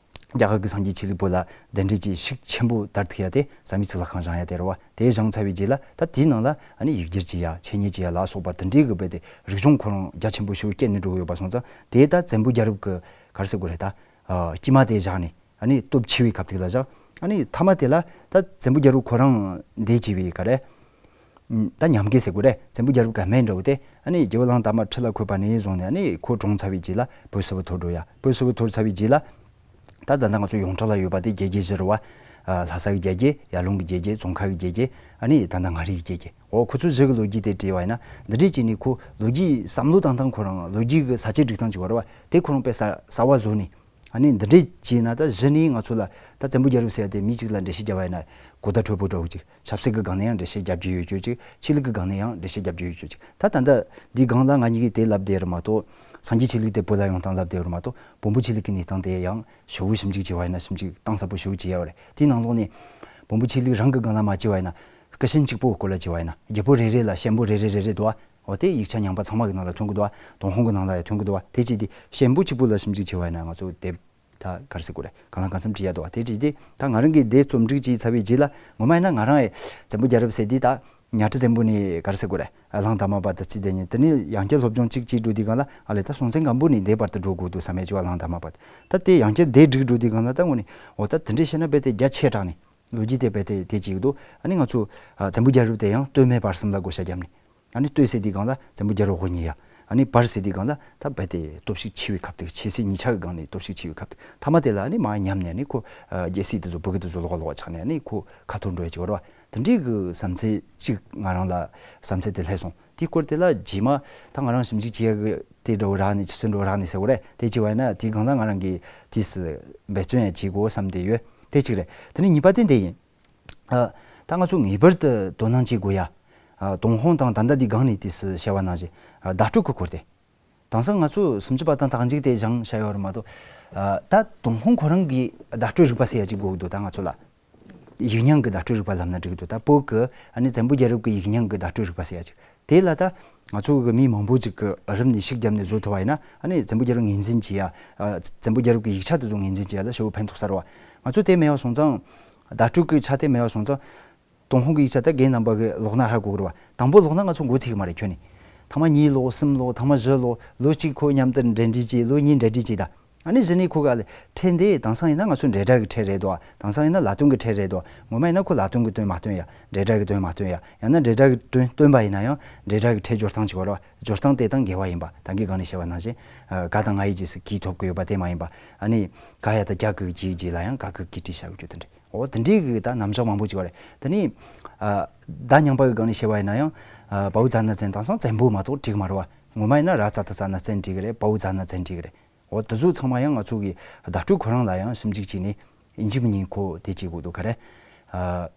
རྒྱ་གར་གྱི་སངས་རྒྱས་ཆོས་ལུགས་བོད་ལ་གདན་འདྲེན་གྱི་ཤུགས་ཆེན་པོ་དར་ཐུབ་ཡ་དེ་བསམ་ཡས་གཙུག་ལག་ཁང་བཞེངས་ཡ་དེ་རེད་བ། དེ་བཞེངས་ཚར་བའི་རྗེས་ལ་ད་དེའི་ནང་ལ་ཨ་ནི་ཡིག་སྒྱུར་བྱེད་ཡ། འཆད་ཉན་བྱེད་ཡ་ལ་སོགས་པ་དེ་འདྲའི་གི་རྦད་དེ་རིག་གཞུང་ཁོ་རང་རྒྱ་ཆེན་པོ་ཞེ་པོ་སྐྱེས་ནས་འགྲོ་གི་ཡོད་པ་སོང་ཙང་། དེ་ད་བཙན་པོའི་རྒྱལ་རབས་ཀྱི་ག་རེ་ཟེར་དགོས་རེད། ད་ཨ་དཀྱིལ་མ་དེ་བཞག་ནས། ཨ་ནི་སྟོབས་ཆེ་བའི་སྐབས་དེ་ལ་བཞག་ཨ་ནི་མཐའ་མ་དེ་ལ་ད་བཙན་པོའི་རྒྱལ་རབས་ཁོ་རང་འདས་བྱས་པའི་ག་རེ། ཨུམ། ད་ཉམས་རྒུད་ཟེར་དགོས་རེད། བཙན་པོའི་རྒྱལ་རབས་ཀྱི་སྨད་འདྲ་བོ་དེ། ཨ་ནི་རྒྱལ་པོ་གླང་དར་མ་ཁྲི་ལ་འཁོད་པ་ནས་བཟུང་ནས། ཨ་ནི་ཁོ་གྲོངས་ཚར་བའི་རྗེས་ལ་བོད་སིལ་བུ་འཐོར་འགྲོ་ཡ། བོད་སིལ་བུ་འཐོར་ཚར་བའི་རྗེས་ལ། ད་ད་ལྟ་ང་ཚོ་ཡོངས་གྲགས་ལ་ཡོད་པ་དེ་རྒྱལ་རྒྱུད་བཞི་རེད་བ། ཨ་ལྷ་ས་གི་རྒྱལ་རྒྱུད། ཡར་ཀླུང་གི་རྒྱལ་རྒྱུད། ཙོང་ཁ་གི་རྒྱལ་རྒྱུད། ཨ་ནི་ད་ལྟ་མངའ་རིས་ཀྱི་རྒྱལ་རྒྱུད། འོ་ཁོ་ཚོ་བཞི་གི་ལོ་རྒྱུས་དེ་བྲིས་པ་ཡིན་ན། འདི་འདྲས་བྱས་ནས་ཁོ་ལོ་རྒྱུས་བསམ་བློ་བཏང་སྟངས་ཁོ་རང་། ལོ་རྒྱུས་ཀྱི་ས་བཅད་སྒྲིག་སྟངས་ཅིག་ཡོད་རེད་བ། དེ་ཁོ་རང་དཔེ་གསར་གསར་བ་བཟོས་ནས། ཨ་ནི་འདི་འདྲས་བྱས་ན་ད་གཞི་ནས་ང་ཚོ་ལ་ད་བཙན་པོའི་རྒྱལ་རབས་ཟེར་ཡ་དེ་མི་གཅིག་ལ་འགྲེལ་བཤད་རྒྱབ་པ་ཡིན་ན་གོ་བརྡ་འཕྲོད་པོ་འདྲ་བོ་ཅིག་ཆབ་སྲིད་ཀྱི་སྒང་ནས་ཡང་འགྲེལ་བཤད་རྒྱབ་རྒྱུ་ཡོད་རྒྱུ་ཅིག་ཆོས་ལུགས་ཀྱི་སྒང་ནས་ཡང་འགྲེལ་བཤད་རྒྱབ་རྒྱུ་ཡོད་རྒྱུ་ཅིག་ད་ད་ལྟ་འདིའི་སྒང་ལ་ང་གཉིས་ཀྱིས་དེ་ལབ་བསྡད་རེད་མ་གཏོགས། སངས་རྒྱས་ཆོས་ལུགས་དེ་བོད་ལ་ཡོང་སྟངས་ལབ་བསྡད་རེད་མ་གཏོགས། བོན་པོ་ཆོས་ལུགས་ཀྱི་གནས་སྟངས་དེ་ཡང་ཞིབ་པོ་ཞིབ་འཇུག་བྱས་པ་ཡིན་ན། ཞིབ་འཇུག་གཏིང་ཟབ་པོ་ཞིབ་པོ་བྱས་ཡོད་རེད། དེའི་ནང་ལོགས་ནས་བོན་པོ་ཆོས་ལུགས་རང་གི་སྒང་ལ་མ་བྱས་པ་ཡིན་ན། སྐུ་ཞབས་གཅིག་པོའི་སྐོར་ལ་བྱས་པ་ཡིན་ན། རྒྱལ་པོ་རེ་རེ་ལ་གཤན་པོ་རེ་རེ་རེ་རེ་འདུག་བ། འོ་དེ་ཡིག་ཆ་ཉམས་པ་ཚང་མ་གི་ནང་ལ་ཐོན་གི་འདུག་བ། ཏུན་ཧོང་གི་ནང་ལ་ཡང་ཐོན་གི་འདུག་བ། དེ་བྱས་ཏེ་གཤན་པོ་གཅིག་པོ་ལ་ཞིབ་འཇུག་བྱས་པ་ཡིན་ན། ང་ཚོ་དེབ་ད་ག་རེ་ཟེར་དགོས་རེད། གང་ལ་གང་འཚམ་བྲིས་ཡ་འདུག་བ། དེ་བྲིས་ཏེ་ད་ང་རང་གིས་དེ་རྩོམ་སྒྲིག་བྱས་ཚར་བའི་རྗེས་ལ། ངོ་མ་ཡིན་ན་ང་རང་ཨེ་བཙན་པོའི་རྒྱལ་རབས་ཟེར་དུས་ད་གཉའ་ཁྲི་བཙན་པོ་ནས་ག་རེ་ཟེར་དགོས་རེད། ཨ་གླང་དར་མ་བར་དུ་རྩིས་བསྡད་ནས། དེ་ནས་ཡང་བསྐྱར་སློབ་སྦྱོང་གཅིག་བྱས་འགྲོ་དུས་སྒང་ལ། ཨ་ལས་ད་སྲོང་བཙན་སྒམ་པོ་ནས་འདས་བར་དུ་འགྲོ་དགོས་འདུག་བསམ་ཡ་ཅིག་བ། གླང་དར་མ་བར་དུ། ད་དེ་ཡང་བསྐྱར་དེ་སྒྲིག་འགྲོ་དུས་སྒང་ལ་ད་དངོས་གནས། འོ་ད་དེ་འདྲས་བཤད་ན་རྦད་དེ་རྒྱ་ཆེ་དྲགས་ནས། ལོ་རྒྱུས་དེ་རྦད་དེ་དེ་བྱེད་ཀྱི་འདུག་ཨ་ནི་ང་ཚོ་ཨ་བཙན་པོའི་རྒྱལ་རབས་དེ་ཡང་སྟོད་སྨད་བར་གསུམ་ལ་བགོ་བཤའ་བརྒྱབ་ནས། ཨ་ནི་སྟོད་ཟེར་དུས་སྒང་ལ་བཙན་པོའི་རྒྱལ་རབས་དབུ་བརྙེས་ཡ། ཨ་ནི་བར་ཟེར་དུས་སྒང་ལ་ད་རྦད་དེ་སྟོབས་ཤུགས་ཆེ་བའི་སྐབས་དེ། ཆོས་སྲིད་གཉིས་ཆ་གི་སྒང་ནས་སྟོབས་ཤུགས་ཆེ་བའི་སྐབས་དེ། མཐའ་མ་དེ་ལ་ཨ་ནི་མར་ཉམས་ནས། ཨ་ནི་ཁོ་ཨ་རྒྱལ་སྲིད་དེ་ཚོ་བུ་གུ་དེ་ཚོ་ལོག་ལོག་ཆགས་ནས། ཨ་ནི་ཁོ་ཁ་འཐོར་འགྲོ་ཡ་ཅིག་ཡོད་རེད་བ། དེ་འདྲའི་གི་བསམ་ཚུལ་ཅིག་ང་རང་ལ་བསམ་ཚུལ་དེ་སླེབས་སོང་། དེའི་སྐོར་དེ་ལ་རྗེས་མ་ད་ང་རང་ཞིབ་འཇུག་བྱེད་ཡ་གི་དེ་འདྲ་བོ་རག་ནས། ཆུ་ཚོད་འདྲ་བོ་རག་ནས་ཟེར་དགོས་རེད། དེ་བྱས་པ་ཡིན་ན་དེའི་སྒང་ལ་ང་རང་གིས་དུས་སུ་འབད་བརྩོན་ཡང་བྱེད་དགོས་བསམ་བསྡད་ཡོད། དེ་གཅིག་རེད། དེ་ནས་གཉིས་པ་དེ་འདི་ཡིན། ཨ། ད་ང་ཚོ་ངེས་པར་དུ་དོ་སྣང་བྱེད་དགོས་ཡ། ཨ། ཏུན་ཧོང་དང་ད་ལྟ་འདི་སྒང་ནས་དུས་སུ་བཤད་པ་ནང་བཞིན། ཨ། བརྡ་སྤྲོད་ཀྱི་སྐོར་དེ། དེང་སང་ང་ཚོ་སུམ་ཅུ་པ་དང་རྟགས་འཇུག་དེ་སྦྱངས་བཞག་ཡོད་རེད་མ་གཏོགས། ཨ། ད་ཏུན་ཧོང་ཁོ་རང་གི་བརྡ་སྤྲོད་རིག་པ་ཟེར་ཡ་ཅིག་དགོས་ཀྱི་འདུག་ད་ང་ཚོ་ལ། ཡིག་རྙིང་གི་བརྡ་སྤྲོད་རིག་པ་ལབ་ན་འགྲིག་གི་འདུག་ད་བོད་ཀྱི་ཨ་ནི་བཙན་པོའི་རྒྱལ་རབས་ཀྱི་ཡིག་རྙིང་གི་བརྡ་སྤྲོད་རིག་པ་ཟེར་ཡ་ཅིག་དེ་ལ་ད་ང་ཚོ་གི་མི་མང་པོ་ཅིག་གིས་རིམ་ནས་ཤུགས་བརྒྱབ་ནས་བཟོ་ཐུབ་པ་ཡིན་ན། ཨ་ནི་བཙན་པོའི་རྒྱལ་རབས་ངོས་འཛིན་བྱེད་ཡ། ཨ། བཙན་པོའི་རྒྱལ་རབས་ཀྱི་ཡིག་ཆ་དེ་ཚོ་ངོས་འཛིན་བྱེད་ཡ་ལ་ཞེ་པོ་ཕན་ཐོགས་ས་རེད་བ། ང་ཚོ་དེ་མེད་པ་སོང་ཙང་། བརྡ་སྤྲོད་ཀྱི་ཆ་དེ་མེད་པ་སོང་ཙང་། ཏུན་ཧོང་གི་ཡིག་ཆ་ད་རྒན་རྣམ་པ་གིས་ཀློག་ན་ཧ་གོ་གི་རེད་བ། དང་པོ་ཀློག་ན་ང་ཚོ་མགོ་ཚོས་ཀྱི་མ་རེད་ཁྱོན་ནས། ཐེངས་མ་གཉིས་ཀློག་གསུམ་ཀློག་ཐེངས་མ་བཞི་ཀློག་ལོ་གཅིག་ཁོ་མཉམ་དུ་འབྲེལ་འདྲིས་བྱས། ལོ་གཉིས་འབྲེལ་འདྲིས་བྱས་ད། ཨ་ནི་གཞི་ནས་ཁོ་ག་ལས་ཕྲད་འདི་དེང་སང་ཡིན་ན་ང་ཚོ་འབྲེལ་སྒྲ་གི་ཕྲད་རེད་དོ། དེང་སང་ཡིན་ན་ལ་དོན་གི་ཕྲད་རེད་དོ། ངོ་མ་ཡིན་ན་ཁོ་ལ་དོན་གི་དོན་མ་སྟོན་ཡ། འབྲེལ་སྒྲ་གི་དོན་མ་སྟོན་ཡ། ཡང་ན་འབྲེལ་སྒྲ་གི་དོན་སྟོན་པ་ཡིན་ན་ཡང་འབྲེལ་སྒྲ་གི་ཕྲད་སྦྱོར་སྟངས་ཅིག་ཡོད་རེད་བ། སྦྱོར་སྟངས་དེ་དང་འགལ་བ་ཡིན་པ། ད་གིན་སྒང་ནས་བཤད་པ་ནང་བཞིན། ཨ། ག་དང་ང་ཡི་རྗེས་སུ་གིས་ཐོབ་གི་ཡོད་པ་དེ་མ་ཡིན་པ། ཨ་ནི་ག་ཡ་དང་གྱ་གི་གི་གི་རྗེས་ལ་ཡང་ག་གི་གི་གི་བྲིས་བཞག་གི་རྒྱུ་དེ་འདྲ། འོ་དེ་འདྲའི་གི་ད་རྣམ་གཞག་མང་པོ་ཅིག་ཡོད་རེད། དེ་ནས། ཨ། བརྡ་རྙིང་པ་གི་སྒང་ནས་བཤད་པ་ཡིན་ན་ཡང་། ཨ། བའོ་ཛ་ན་བཙན། དེང་སང་བཙན་པོ་མ་གཏོགས་བྲིས་གི་མ་རེད་བ། ངོ་མ་ཡིན་ན་ར་ཙ་ད་ཙ་ན་བཙན་བྲིས་གི་རེད། བའོ་ཛ་ན་བཙན་བྲིས་གི་རེད། འོ་དེ་ཚོ་ཚང་མ་ཡང་ང་ཚོ་གི་བརྡ་སྤྲོད་ཁོ་རང་ལ་ཡང་ཞིབ་འཇུག་བྱས་ནས། ཡིན་གཅིག་མིན་གཉིས་ཁོ་དེ་བྱེད་དགོས་འདུག་ག་རེ། ཨ།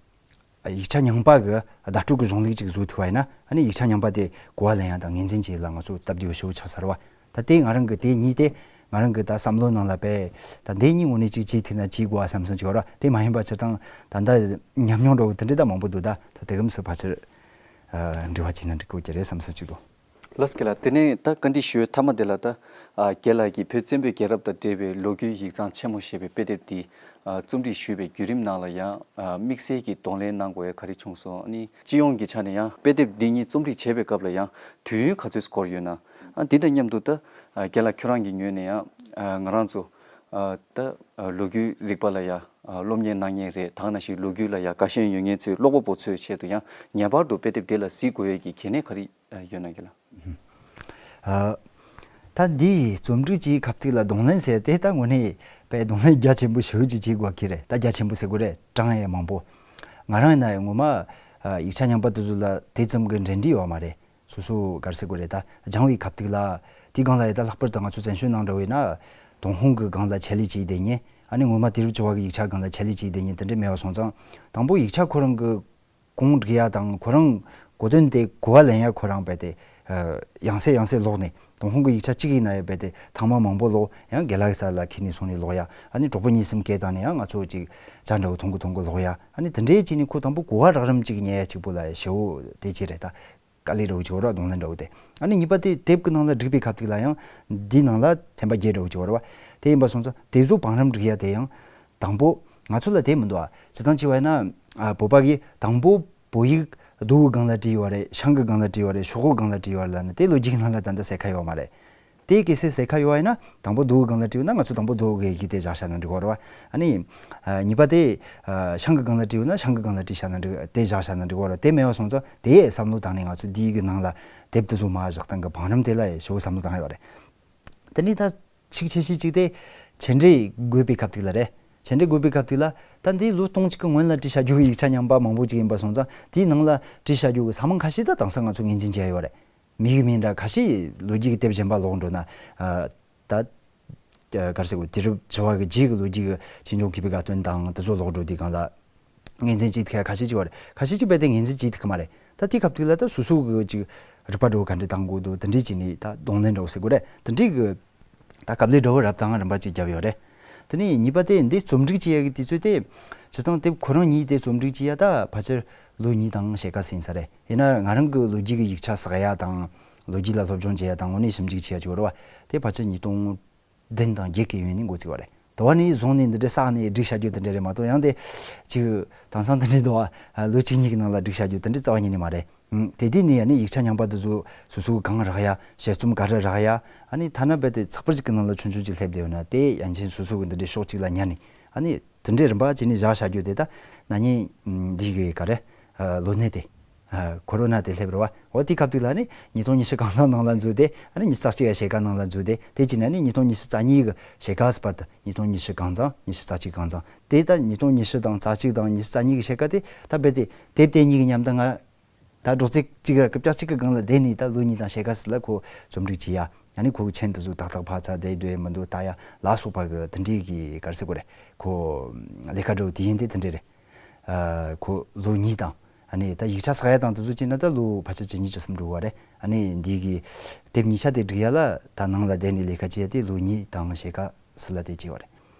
ཡིག་ཆ་རྙིང་པ་གི་བརྡ་སྤྲོད་ཀྱི་གཞུང་ལུགས་ཅིག་བཟོ་ཐུབ་པ་ཡིན་ན། ཨ་ནི་ཡིག་ཆ་རྙིང་པ་དེ་གོ་བ་ལེན་ཡ་དང་ངོས་འཛིན་བྱེད་ཡ་ལ་ང་ཚོ་སྟབས་བདེ་བོ་ཞེ་པོ་ཆགས་ས་རེད་བ། ད་དེ་ང་རང་གི་དེ་གཉིས་དེ་ང་རང་གི་ད་བསམ་བློ་ནང་ལ་དཔེ། ད་དེ་གཉིས་དངོས་གནས་ཅིག་བྱེད་ཐུབ་ན་བྱེད་དགོས་བསམ་བསམ་ཅིག་ཡོད་རེད། དེ་མ་ཡིན་པ་སྤྱིར་བཏང་ད་ལྟ་ཉམས་མྱོང་འདྲ་བོ་དེ་འདྲ་ད་མང་པོ་འདུག་ད་ད་དེ་གམ་སུ་ཕལ་ཆེར། ཨ། འབྲེལ་བ་བྱས་ན་འགྲིག་གོ་གི་རེད་བསམ་བསམ་ཅིག་འདུག་ལགས་སོ། རྒན་ལགས། དེ་ནས་ད་བཀའ་འདྲི་ཞུ་བའི་མཐའ་མ་དེ་ལ། ད། ཨ། རྒན་ལགས་ཀྱིས་བོད་བཙན་པོའི་རྒྱལ་རབས་དང་འབྲེལ་བའི་ལོ་རྒྱུས་ཡིག་ཚང་ཆེན་མོ་ཞེས་པའི་དཔེ་དེབ་འདི། ཨ། རྩོམ་སྒྲིག་ཞུས་པའི་བརྒྱུད་རིམ་ནང་ལ་ཡང་། ཨ། དམིགས་བསལ་གྱི་གདོང་ལེན་གནང་དགོས་ཡ་ག་རེ་བྱུང་སོང་། ཨ་ནི་སྤྱི་ཡོངས་ཀྱི་ཆ་ནས་ཡང་དཔེ་དེབ་འདི་གཉིས་རྩོམ་སྒྲིག་བྱེད་པའི་སྐབས་ལ་ཡང་དུས་ཡུན་ག་ཚོད་འགོར་ཡོད་ན། ཨ། འདི་དང་མཉམ་དུ་ད། ཨ། རྒན་ལགས་ཁྱོད་རང་གི་ངོས་ནས་ཡང་ ཨ་ང་རང་ཚོ་ཨ་ད་ཨ་ལོ་རྒྱུས་རིག་པ་ལ་ཡ་ཨ་སློབ་གཉེར་གནང་མཁན་རེད། ད་ག་ནང་བཞིན་ལོ་རྒྱུས་ལ་ཡ་དགའ་ཞེན་ཡོད་མཁན་ཚོའི་ཀློག་པ་པོ་ཚོའི་ཆེད་དུ་ཡང་ངེས་པར་དུ་དཔེ་དེབ་དེ་ལ་གཟིགས་དགོས་ཡས་ཀྱི་གལ་གནད་ག་རེ་ཨ་ཡོད་ན་གི་ལ། ཨ་ད་འདི་རྩོམ་སྒྲིག་བྱེད་སྐབས་དེ་ལ་གདོང་ལེན་ཟེར་དེ་ད་དངོས་གནས་དཔེ་གདོང་ལེན་རྒྱ་ཆེན་པོ་ཞེ་པོ་ཅིག་བྱེད་དགོས་ཀྱི་རེད། ད་རྒྱ་ཆེན་པོ་ཟེར་དགོས་རེད། གྲངས་ཡས་མང་པོ། ང་རང་ཡིན་ན་ཡང་ངོ་མ་ཨ་ཡིག་ཆ་རྙིང་པ་དེ་ཚོ་ལ་དེ་ཙམ་གྱི་འབྲེལ་འདྲིས་ཡོད་མ་རེད། སོ་སོ་ག་རེ་ཟེར་དགོས་རེད། ད་སྦྱང་བའི་སྐབས་དེ་ལ་དེའི་སྒང་ལ་ཡ་ད་ལྷག་པར་དུ་ང་ཚོ་བཙན་བྱོལ་ནང་འདྲ་བོ་ཡིན་ན་ཏུན་ཧོང་གི་སྒང་ལ་ཆེད་ལས་བྱས་བསྡད་མཁན། ཨ་ནི་ངོ་མ་དུས་རབས་བཅུ་པ་གི་ཡིག་ཆ་སྒང་ལ་ཆེད་ལས་བྱས་བསྡད་མཁན་དེ་འདྲ་མེད་པ་སོང་ཙང་། དང་པོ་ཡིག་ཆ་ཁོ་རང་གི་གོང་སྒྲིག་ཡ་དང་ཁོ་རང་གོ་དོན་དེ་གོ་བ་ལེན་ཡ་ཁོ་རང་རྦད་དེ་ཡང་སེ་ཡང་སེ་ཀློག་ནས། ཏུན་ཧོང་གི་ཡིག་ཆ་གཅིག་ཡིན་ན་ཡང་རྦད་དེ་ཐེངས་མ་མང་པོ་ཀློག། ཡང་རྒན་ལགས་ས་ལ་ཁྱེར་ནས་སོང་ནས་ཀློག་ཡ། ཨ་ནི་གྲོགས་པོ་གཉིས་གསུམ་སྐད་བཏང་ནས་ཡང་ང་ཚོ་ཅིག་ཇ་འདྲ་བོ་འཐུང་གི་འཐུང་གི་ཀློག་ཡ། ཨ་ནི་དེ་འདྲའི་ཅིག་ནས་ཁོ་དང་པོ་གོ་བ་རགས་རིམ་ཅིག་རྙེད་ཡ་གཅིག་པོ་ལ་ཞེ་པོ་དེ་ཅིག་རེད། ད་དཀའ་ལས་འདྲ་བོ་ཅིག་ཡོད་ར། གདོང་ལེན་འདྲ་བོ་དེ། ཨ་ནི་གཉིས་པ་དེ་དེབ་ཀྱི་ནང་ལ་བསྒྲིགས་པའི་སྐབས་དེ་ལ་ཡང་འདིའི་ནང་ལ་ཚན་པ་བརྒྱད་འདྲ་བོ་ཅིག་ཡོད་ར་བ། དེ་ཡིན་པ་སོང་ཙང་དེ་ཚོ་བང་རིམ་སྒྲིག་ཡ་དེ་ཡང་དང་པོ་ང་ཚོ་ལ་དེ་མི་འདུག་ཨ། སྤྱིར་བཏང་བྱས་པ་ཡིན་ན་ཨ་བོད་པ་གིས་དང་པོ་བོད་ཡིག་མདོ་གི་སྒང་ལ་བྲིས་ཡོད་རེད། ཞང་གི་སྒང་ལ་བྲིས་ཡོད་རེད། ཤོག་གུ་སྒང་ལ་བྲིས་ཡོད་རེད་ལབ་ན་དེ་ལོ་རྒྱུས་ཀྱི་ནང་ལ་ད་ལྟ་གསལ་ཁ་ཡོད་མ་རེད། དེ་གལ་སྲིད་གསལ་ཁ་ཡོད་པ་ཡིན་ན་དང་པོ་མདོ་གི་སྒང་ལ་བྲིས་ཡོད་ན་ང་ཚོ་དང་པོ་མདོ་གི་ཡི་གེ་དེ་བཞག་བཞག་ན་འགྲིག་གི་རེད་བ། ཨ་ནི་ཨ་གཉིས་པ་དེ་ཨ་ཞང་གི་སྒང་ལ་བྲིས་ཡོད་ན་ཞང་གི་སྒང་ལ་བྲིས་བཞག་ན་འགྲིག་དེ་བཞག་བཞག་ན་འགྲིག་གི་རེད། དེ་མེད་པ་སོང་ཙང་དེ་བསམ་བློ་བཏང་ནས་ང་ཚོ་འདི་གི་ནང་ལ་དེབ་དེ་ཚོ་མར་བཞག་སྟངས་ཀྱི་བང་རིམ་དེ་ལ་ཞེ་པོ་བསམ་བློ་བཏང་ཡོད་རེད། དེ་ནས་ད་ཚིག་ཆེ་ཤོས་གཅིག་དེ་མཆན་འགྲེལ་དགོས་པའི་སྐབས་དེ་ལ་རེད། མཆན་འགྲེལ་དགོས་པའི་སྐབས་དེ་ལ་ད་འདི་ལོ་སྟོང་གཅིག་གི་སྔོན་ལ་བྲིས་བཞག་རྒྱུ་གི་ཡིག་ཆ་རྙིང་པ་མང་པོ་ཅིག་ཡིན་པ་སོང་ཙང་དེའི་ནང་ལ་བྲིས་བཞག་རྒྱུ་གི་ས་མིང་ཁ་ཤས་ད་དེང་སང་ང་ཚོ་ངོས་འཛིན་བྱས་ཡོད་རེད། མི་གི་མིང་འདྲ་ཁ་ཤས་ལོ་རྒྱུས་ཀྱི་དེབ་གཞན་པ་ཀློག་འགྲོ་ན་ཨ་ད་ག་རེ་ཟེར་དགོས། དུས་རབས་བཅུ་པ་གི་རྗེས་ཀྱི་ལོ་རྒྱུས་ཀྱི་ཆོས་འབྱུང་མཁས་པའི་དགའ་སྟོན་དང་དེ་ཚོ་ཀློག་འགྲོ་དུས་སྒང་ལ་ངོས་འཛིན་བྱེད་ཐུབ་ཁ་ཤས་ཅིག་ཡོད་རེད། ཁ་ཤས་ཅིག་རྦད་དེ་ངོས་འཛིན་བྱེད་ཐུབ་ཀྱི་མ་རེད། ད་དེའི་སྐབས་དེ་ལ་ད་སོ་སོ་གི་ཅིག་རིག་པ་འདྲ་བོ་ག་འདྲ་བཏང་དགོས་འདུག་དེ་འདྲས་བྱས་ནས་ད་གདོང་ལེན་འདྲ་བོ་ཟེར་དགོས་རེད། དེ་འདྲས་ཀྱི་ད་དཀའ་ལས་འདྲ་བོ་རབ་དང་རིམ་པ་ཅིག་བརྒྱབ་ཡོད་རེད། དེ་ནས་གཉིས་པ་དེ་འདི་རྩོམ་སྒྲིག་བྱེད་ཡ་གི་དུས་ཚོད་དེ་སྤྱིར་བཏང་དེབ་ཁོ་རང་ཉིད་དེ་རྩོམ་སྒྲིག་བྱེད་ཡ་ད་ཕལ་ཆེར་ལོ་གཉིས་དང་ཕྱེད་ཀ་ཟིན་ས་རེད། ཡིན་ན་ང་རང་གི་ལོ་རྒྱུས་ཀྱི་ཡིག་ཆ་བསགས་ཡ་དང་ལོ་རྒྱུས་ལ་སློབ་སྦྱོང་བྱེད་ཡ་དང་དངོས་གནས་ཞིབ་འཇུག་བྱེད་ཡ་ཅིག་ཡོད་རེད་བ། དེ་ཕལ་ཆེར་ཉིས་སྟོང་བདུན་དང་བརྒྱད་ཀྱི་ཡུན་ནས་འགོ་བཙུགས་པ་རེད། དེ་བ་ནས་བཟུང་ནས་འདི་འདྲའི་བསགས་ནས་སྒྲིག་བྱ་རྒྱུ་དེ་འདྲ་རེད་མ་གཏོགས། ཡང་དེ་ཅིག་དེང་སང་དེ་འདྲའི་འདུག་ཨ། ལོ་གཅིག་གཉིས་ཀྱི་ནང་ལ་སྒྲིག་བྱ་རྒྱུ་དེ་འདྲའི་རྩ་བ་ཉིད་ནས་མ་རེད། ཨང་། དེ་དུས་ནས་ཡང་ནི་ཡིག་ཆ་རྙིང་པ་དེ་ཚོ་སོ་སོ་གང་རག་ཡ། དཔྱད་རྩོམ་ག་རེ་རག་ཡ། ཨ་ནི་ཐ་ན་རྦད་དེ་ཚགས་པར་ཅིག་གི་ནང་ལ་ཆུང་ཆུང་ཅིག་སླེབས་བསྡད་ཡོད་ན་དེ་ཡན་ཆད་སོ་སོ་གི་འདི་འདྲའི་ཕྱོགས་གཅིག་ལ་ཉར་ནས། ཨ་ནི་དེ་འདྲའི་རིམ་པ་བྱས་ནས་བཞག་བྱ་རྒྱུ་དེ་ད་ན་ནིང་འདི་གི་ག་རེ་ལོ་ནད་དེ། ཨ་ཁོ་རོ་ན་དེ་སླེབས་རེད་བ། འོ་དེའི་སྐབས་དེ་ལ་ནི་ཉིས་སྟོང་ཉི་ཤུ་གང་ཚང་ནང་ལ་འཛུལ་ཏེ། ཨ་ནི་ཉི་ཤུ་རྩ་གཅིག་ཡ་ཕྱེད་ཀ་ནང་ལ་འཛུལ་ཏེ། དེ་བྱས་ན་ནི་ཉིས་སྟོང་ཉི་ཤུ་རྩ་གཉིས་གི་ཕྱེད་ཀ་བར་དུ། ཉིས་སྟོང་ཉི་ཤུ་གང་ཚང་ཉི་ཤུ་རྩ་གཅིག་གང་ཚང་། དེ་ལྟར་ཉིས་སྟོང་ཉི་ཤུ་དང་རྩ་གཅིག་དང་ཉི་ཤུ་རྩ་གཉིས་ཀྱི་ཕྱེད་ཀ་དེ་ད་རྦད་དེ་དེབ་དེ་གཉིས་ཀྱི་མཉམ་དུ་ང་ད་སྒྲོག་ཙེ་གཅིག་ར་རྐུབ་བཀྱག་གཅིག་གི་སྒང་ལ་བསྡད་ནས་ད་ལོ་གཉིས་དང་ཕྱེད་ཀ་ཙམ་ལ་ཁོ་རྩོམ་སྒྲིག་བྱས་ཡ། ཨ་ནི་ཁོ་གི་མཆན་དེ་ཚོ་ཏག་ཏག་ཕར་ཚུར་བསྡད་སྡོད་མི་འདུག་ལྟ་ཡ་ལ་སོགས་པ་གི་དེ་འདྲའི་གི་ག་རེ་ཟེར་དགོས་རེད། ཁོ་ལས་ཀ་འགྲོ་དུས་ཡིན་དེ་དེ་འདྲ་རེད། ཨ་ཁོ་ལོ་གཉིས་དང་། ཨ་ནི་ད་ཡིག་ཆ་བསགས་ཡ་དང་དེ་ཚོ་བྱས་ན་ད་ལོ་ཕལ་ཆེར་བཅུ་གཉིས་བཅུ་གསུམ་འགྲོ་བ་རེད། ཨ་ནི་འདི་གི་དེབ་གཉིས་ཆ་དེ་སྒྲིག་ཡ་ལ་ད་ནང་ལ་བསྡད་ནས་ལས་ཀ་བྱས་ཏེ་ལོ་གཉིས་དང་ཕྱེད་ཀ་ཙམ་ལ་དེ་བྱས་པ་རེད།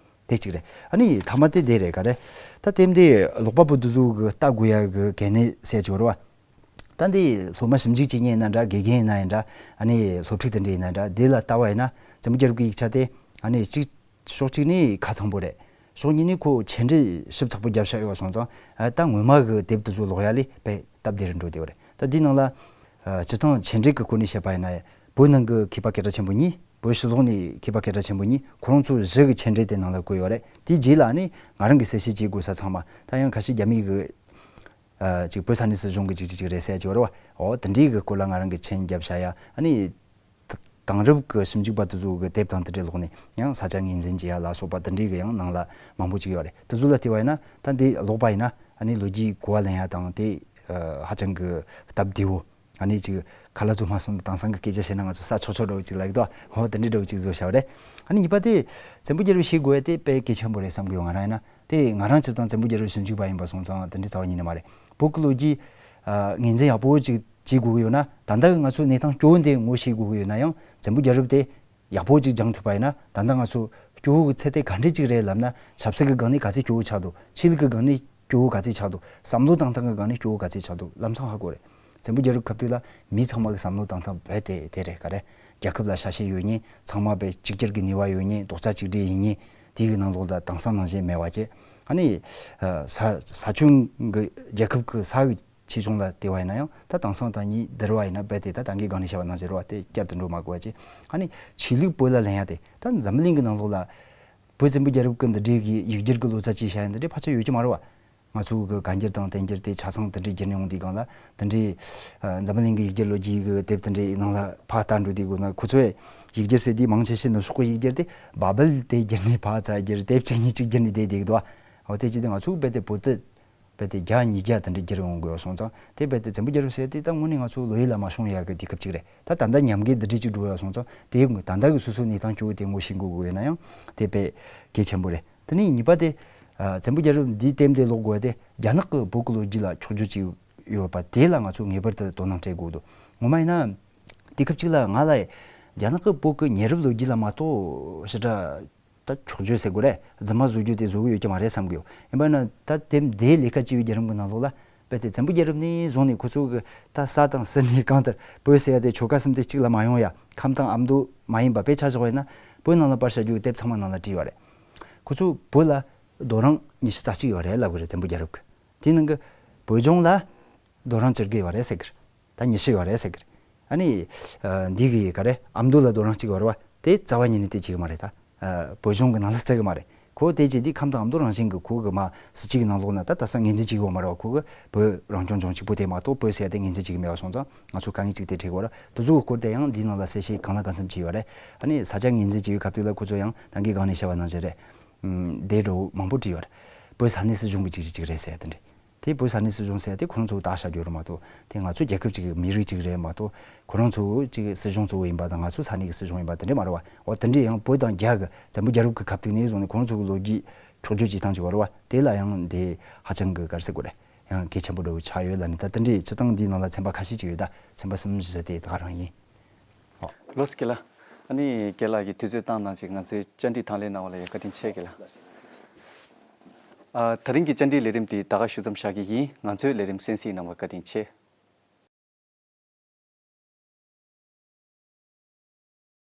དེ་གཅིག་རེད། ཨ་ནི་ཐ་མ་དེ་དེ་རེད། ག་རེ། ད་དེབ་འདི་ཀློག་པ་པོ་འདི་ཚོ་གི་ལྟ་དགོས་ཡ་གི་གལ་གནད་གསལ་བྱེད་རེད་བ། ད་འདི་སློབ་མ་ཞིབ་འཇུག་བྱེད་མཁན་ཡིན་ན་འདྲ། དགེ་རྒན་ཡིན་ན་ཡིན་འདྲ། ཨ་ནི་སློབ་ཕྲུག་དེ་འདྲ་ཡིན་ན་འདྲ། འདི་ལ་ལྟ་བ་ཡིན་ན་བཙན་པོ་རྒྱལ་རབས་ཀྱི་ཡིག་ཆ་དེ་ཨ་ནི་གཅིག་ཕྱོགས་གཅིག་ནས་ཁ་ཚང་པོ་རེད། ཕྱོགས་གཉིས་ནས་ཁོ་མཆན་འགྲེལ་ཞིབ་ཚགས་པོ་བརྒྱབ་བཞག་ཡོད་པ་སོང་ཙང་། ཨ་ད་སྔོན་མ་གི་དེབ་དེ་ཚོ་ཀློག་ཡ་ལས་དཔེ་སྟབས་བདེ་རུ་འགྲོ་བསྡད་པ་རེད། ད་འདི་ནང་ལ་ཨ་སྤྱིར་བཏང་མཆན་འགྲེལ་གྱི་སྐོར་ནས་བཤད་པ་ཡིན་ན། བོད་ནང་གི་མཁས་པ་སྐད་གྲགས་ཆེན་པོ་གཉིས། བོད་ཕྱི་ལོགས་ནས་མཁས་པ་སྐད་གྲགས་ཆེན་པོ་གཉིས། ཁོ་རང་ཚོ་བཞི་གི་མཆན་འགྲེལ་དེ་ནང་ལ་བཀོད་ཡོད་རེད། དེའི་རྗེས་ལ་ནི་ང་རང་གི་གསལ་བཤད་བྱེད་དགོས་ས་ཚང་མ། ད་ཡང་ཁ་ཤས་རྒྱ་མི་གི་ཨ་ཅིག་བོད་ས་གནས་སྲིད་གཞུང་གི་ཅིག་ཅིག་ཅིག་རེད་ཟེར་གྱི་ཡོད་རེད་བ། འོ་དེ་འདྲའི་གི་སྐོར་ལ་ང་རང་གི་མཆན་བརྒྱབ་བཞག་ཡ། ཨ་ནི་ད་དེང་རབས་ཀྱི་ཞིབ་འཇུག་པ་དེ་ཚོ་གི་དེབ་དང་དེ་འདྲའི་ཀློག་ནས་ཡང་ས་ཆ་ངོས་འཛིན་བྱེད་ཡ་ལ་སོགས་པ་དེ་འདྲའི་གི་ཡང་ནང་ལ་མང་པོ་ཅིག་ཡོད་རེད། དེ་ཚོ་ལ་བལྟས་པ་ཡིན་ན་ད་འདི་ཀློག་པ་ཡིན་ན་ཨ་ནི་ལོ་རྒྱུས་གོ་བ་ལེན་ཡ་དང་དེ་ཨ་ཧ་ཅང་གི་སྟབས་བདེ་བོ། ཨ་ནི་ཅིག་ཁ་ལག་ཚོ་མ་སོང་དེང་སང་གི་སྐད་ཆ་བཤད་ན་ང་ཚོ་ས་ཆོག་ཆོག་འདྲ་བོ་ཅིག་ལབ་ཀྱི་འདུག་འོ་དེ་འདྲའི་འདྲ་བོ་ཅིག་བཟོ་བཞག་པ་རེད། ཨ་ནི་གཉིས་པ་དེ་བཙན་པོ་རྒྱལ་རབས་ཤེས་དགོས་ཡ་དེ་དཔེ་གལ་ཆེན་པོ་རེད་བསམ་གི་ཡོད། ང་རང་ཡིན་ན་དེ་ང་རང་སྤྱིར་བཏང་བཙན་པོ་རྒྱལ་རབས་ཞིབ་འཇུག་པ་ཡིན་པ་སོང་ཙང་དེ་འདྲའི་རྩ་བ་ཉིད་ནས་མ་རེད། བོད་ཀྱི་ལོ་རྒྱུས་ཨ་ངོས་འཛིན་ཡག་པོ་ཅིག་བྱེད་དགོས་ཀྱི་ཡོད་ན། ད་ལྟ་གི་ང་ཚོ་གནས་སྟངས་སྐྱོ་བོ་འདི་ངོ་ཤེས་དགོས་ཀྱི་ཡོད་ན་ཡང་བཙན་པོ་རྒྱལ་རབས་དེ་ཡག་པོ་ཅིག་སྦྱང་ཐུབ་པ་ཡིན་ན། ད་ལྟ་ང་ཚོ་སྐྱོ་བོ་གི་ཚད་དེ་ག་འདྲས་ཅིག་རེད་ལབ་ན། ཆབ་སྲིད་ཀྱི་སྒང་ནས་ག་ཚད་སྐྱོ་བོ་ཆགས་འདུག་ཆོས་ལུགས་ཀྱི་སྒང་ནས་སྐྱོ་བོ་ག་ཚད་ཆགས་འདུག་བསམ་བློ་བཏང་སྟངས་ཀྱི་སྒང་ནས་སྐྱོ་བོ་ག་ཚད་ཆགས་འདུག་ལམ་སང་ཧ་གོ་རེད། བཙན་པོ་རྒྱལ་རབས་སྐབས་དེ་ལ་མི་ཚང་མ་གི་བསམ་བློ་བཏང་སྟངས་རྦད་དེ་དེ་རེད། ག་རེ། རྒྱལ་ཁབ་ལ་ཤ་ཞེན་ཡོད་མཁན། ཚང་མ་རྦད་གཅིག་གྱུར་གྱི་ནུས་པ་ཡོད་མཁན། རྡོག་རྩ་གཅིག་སྒྲིལ་ཡིན་མཁན། དེའི་གི་ནང་ལོགས་ལ་དེང་སང་ནང་བཞིན་མེད་པ་བྱས། ཨ་ནི་ཨ་ས་ས་ཁྱོན་གྱི་རྒྱལ་ཁབ་ཀྱི་ས་གི་ ཆེད་སྦྱོང་ལ་བལྟས་པ་ཡིན་ན་ཡང་ད་དེང་སང་དང་གཉིས་བསྡུར་བ་ཡིན་ན་རྦད་དེ་ད་ད་གིན་སྒང་ནས་བཤད་པ་ནང་བཞིན་རེད་བ། དེ་བསྐྱར་དུ་འགྲོ་མ་དགོས་པ་བྱས། ཨ་ནི་ཆོས་ལུགས་བོད་ལ་ལེན་ཡ་དེ་ད་འཛམ་བུ་གླིང་གི་ནང་ལོགས་ལ་བོད་བཙན་པོའི་རྒྱལ་རབས་ཀྱི་འདི་འདྲའི་གི་ཡིག་སྒྱུར་གྱི་ལོ་ཙཱ་བཅས་བྱ་ཡ་འདི་འདྲའི་ཕལ་ཆེར་ཡོད་ཀྱི་མ་རེད་བ། ང་ཚོ་གི་བཀའ་འགྱུར་དང་བསྟན་འགྱུར་དེ་ཆ་ཚང་དེ་འདྲའི་བསྒྱུར་ནས་ཡོང་དུས་སྒང་ལ་དེ་འདྲའི་ཨ་འཛམ་བུ་གླིང་གི་ཡིག་སྒྱུར་ལོ་རྒྱུས་ཀྱི་དེབ་དེ་འདྲའི་ནང་ལ་ཕར་ལྟ་འགྲོ་དུས་སྒང་ན་ཁོ་ཚོས་ཡིག་སྒྱུར་ཟེར་དུས་མང་ཆེ་ཤོས་ནུབ་ཕྱོགས་ཀྱི་ཡིག་སྒྱུར་དེ་བ་བལ་དེ་བསྒྱུར་ནས་ཕར་ཙམ་བསྒྱུར། དེབ་གཅིག་གཉིས་གཅིག་བསྒྱུར་ནས་བསྡད་བསྡད་ཀྱི་འདུག་བ། འོ་དེ་བྱས་ཏེ་ང་ཚོ་རྦད་དེ་བོད་དེ་རྦད་དེ་བརྒྱ་ཉིས་བརྒྱ་དེ་འདྲ་བསྒྱུར་ཡོང་དགོས་སོང་ཙང་། དེ་རྦད་དེ་བཙན་པོའི་རྒྱལ་རབས་ཟེར་དེ་ད་དངོས་གནས་ང་ཚོ་བློ་ཡུལ་ལ་མ་ཤོང་ཡག་གི་དུས་སྐབས་ཅིག་རེད། ད་ད་ལྟ་ཉམས་རྒུད་འདི་འདྲ་ཅིག་འགྲོ་ཡོད་སོང་ཙང་དེ་ད་ལྟ་གི་སོ་སོའི་གནས་སྟངས་སྐྱོ་བོ་དེ་ངོ་ཤེས་དགོས་དགོས་ཡོད་ན་ཡང་དེ་དཔེ་གལ་ཆེན་པོ་རེད། དེ་ནས་གཉིས་པ་དེ་ཨ་བཙན་པོའི་རྒྱལ་རབས་འདིའི་དེབ་འདི་ཀློག་དགོས་པ་དེ་རྒྱ་ནག་གི་བོད་ཀྱི་ལོ་རྒྱུས་ལ་འཁྱོག་བརྗོད་ཅིག་ཡོད་པ་དེ་ལ་ང་ཚོ་ངེས་པར་དུ་དོ་སྣང་སྤྲད་དགོས་འདུག་ངོ་མ་ཡིན་ན་དུས་སྐབས་ཅིག་ལ་ང་ལ་རྒྱ་ནག་གི་བོད་ཀྱི་ཉེ་རབས་ལོ་རྒྱུས་ལ་མ་གཏོགས་ཞེ་དྲག་ད་འཁྱོག་བརྗོད་ཟེར་དགོས་རེད། རྫུན་མ་བཟོ་རྒྱུ་དེ་བཟོ་གི་ཡོད་ཀྱི་མ་རེད་བསམ་གི་ཡོད། ཡིན་པ་ན་ད་དེབ་འདིའི་ལས་ཀ་བྱས་པའི་རྒྱལ་རབས་ཀྱི་ནང་ལོགས་ལ་རྦད་དེ་བཙན་པོའི་རྒྱལ་རབས་ནས་བཟུང་ནས་ཁོ་ཚོ་གི་ད་ས་དང་སྲིད་ནས་གང་ལྟར་བོད་ཟེར་ཡ་དེ་ཆོལ་ཁ་གསུམ་དེ་གཅིག་ལ་མ་ཡོང་ཡ། ཁམས་དང་ཨ་མདོ་མ་ཡིན་པ་དཔེ་ཆ་བཞག་པ་ཡིན་ན་བོད་ནང་ལ་པར་བཞག་རྒྱུ་གི་དེབ་ཚང་མ་ནང་ལ་བྲིས་ཡོད་རེད། ཁོ་ཚོ་བོད་ལ་རྡོ་རིང་ཉི་ཤུ་རྩ་གཅིག་ཡོད་རེད་ལབ་གི་རེད། བཙན་པོའི་རྒྱལ་རབས་ཀྱི་དེའི་ནང་གི་བོད་ལྗོངས་ལ་རྡོ་རིང་བཅུ་དགུ་ཡོད་རེད་ཟེར་གི་རེད། ད་ཉི་ཤུ་ཡོད་རེད་ཟེར་གི་རེད། ཨ་ནི་ཨ་འདི་གི་ག་རེ་ཨ་མདོ་ལ་རྡོ་རིང་གཅིག་ཡོད་རེད་བ། དེ་རྩ་བ་ཉིད་ནས་དེ་བྱེད་གི་མ་རེད། ད་ཨ་བོད་གཞུང་གི་ནང་ལ་བརྩི་གི་མ་རེད། ཁོ་དེ་བྱེད་དུས་ཁམས་དང་ཨ་མདོ་རང་བཞིན་གི་ཁོ་གི་མ་སྲིད་སྤྱི་གི་ནང་ལོགས་ན་ད་དེང་སང་ངོས་འཛིན་བྱེད་གི་ཡོད་མ་རེད་བ། ཁོ་གི་བོད་རང་སྐྱོང་ལྗོངས་གཅིག་པུ་དེ་མ་གཏོགས་བོད་ཟེར་ཡ་དེ་ངོས་འཛིན་བྱེད་གི་མེད་པ་སོང་ཙང་ང་ཚོ་དཀའ་ངལ་ཅིག་དེ་འཕྲད་གི་ཡོད་རེད། དེ་ཚོའི་སྐོར་དེ་ཡང་འདིའི་ནང་ལ་གསལ་བཤད་གང་ལ་གང་འཚམ་བྱས་ཡོད་རེད། ཨ་ནི་ས་ཆ་ངོས་འཛིན་བྱེད་པའི་སྐབས་དེ་ལ་ཁོ་ཚོ་ཡང་ད་གིན་སྒང་ནས་བཤད་པ་ནང་བཞིན་རེད། ཨམ་དེ་འདྲ་བོ་མང་པོ་བྲིས་ཡོད་རེད། བོད་ས་གནས་སྲིད་གཞུང་གི་ཅིག་ཅིག་ཅིག་རེད་ཟེར་ཡ་དེ་འདྲ། དེ་བོད་ས་གནས་སྲིད་གཞུང་ཟེར་ཡ་དེ་ཁོ་རང་ཚོ་བཏགས་བཞག་རྒྱུ་རེད་མ་གཏོགས་དེ་ང་ཚོ་རྒྱལ་ཁབ་ཅིག་གི་མི་རིགས་ཅིག་རེད་མ་གཏོགས་ཁོ་རང་ཚོ་ཅིག་སྲིད་གཞུང་གཙོ་བོ་ཡིན་པ་དང་ང་ཚོ་ས་གནས་ཀྱི་སྲིད་གཞུང་ཡིན་པ་དེ་འདྲ་མ་རེད་བ། འོ་དེ་འདྲ་ཡང་བོད་དང་རྒྱ་གི་བཙན་པོའི་རྒྱལ་རབས་ཀྱི་སྐབས་དེ་ནས་བཟུང་ནས་ཁོ་རང་ཚོ་གི་ལོ་རྒྱུས་འཁྱོག་བརྗོད་བྱེད་སྟངས་ཅིག་ཡོད་རེད་བ། དེ་ལ་ཡང་དེ་ཧ་ཅང་གི་ག་རེ་ཟེར་དགོས་རེད། ཡང་གལ་ཆེན་པོ་འདྲ་བོ་ཆགས་ཡོད་ལབ་ནས། ད་དེ་འདྲའི་སྤྱིར་བཏང་འདིའི་ནང་ལ་ཚན་པ་ཁ་ཤས་ཅིག་ཡོད། ད་ཚན་པ་གསུམ་བཞི་དེ་ད་ག་རང་ཡིན། ལགས་སོ་རྒན་ལགས། ཨ་ནི་རྒན་ལགས་ཀྱིས་དུས་ཚོད་བཏང་གནང་བྱས་ང་ཚོའི་བཅར་འདྲི་དང་ལེན་གནང་བ་ལ་ཡང་བཀའ་དྲིན་ཆེ་རྒན་ལགས། ཨ་དེ་རིང་གི་བཅར་འདྲིའི་ལས་རིམ་དེ་ད་ག་ཞུ་མཚམས་བཞག་གི་ཡིན། ང་ཚོའི་ལས་རིམ་གསན་གཟིགས་གནང་བར་བཀའ་དྲིན་ཆེ།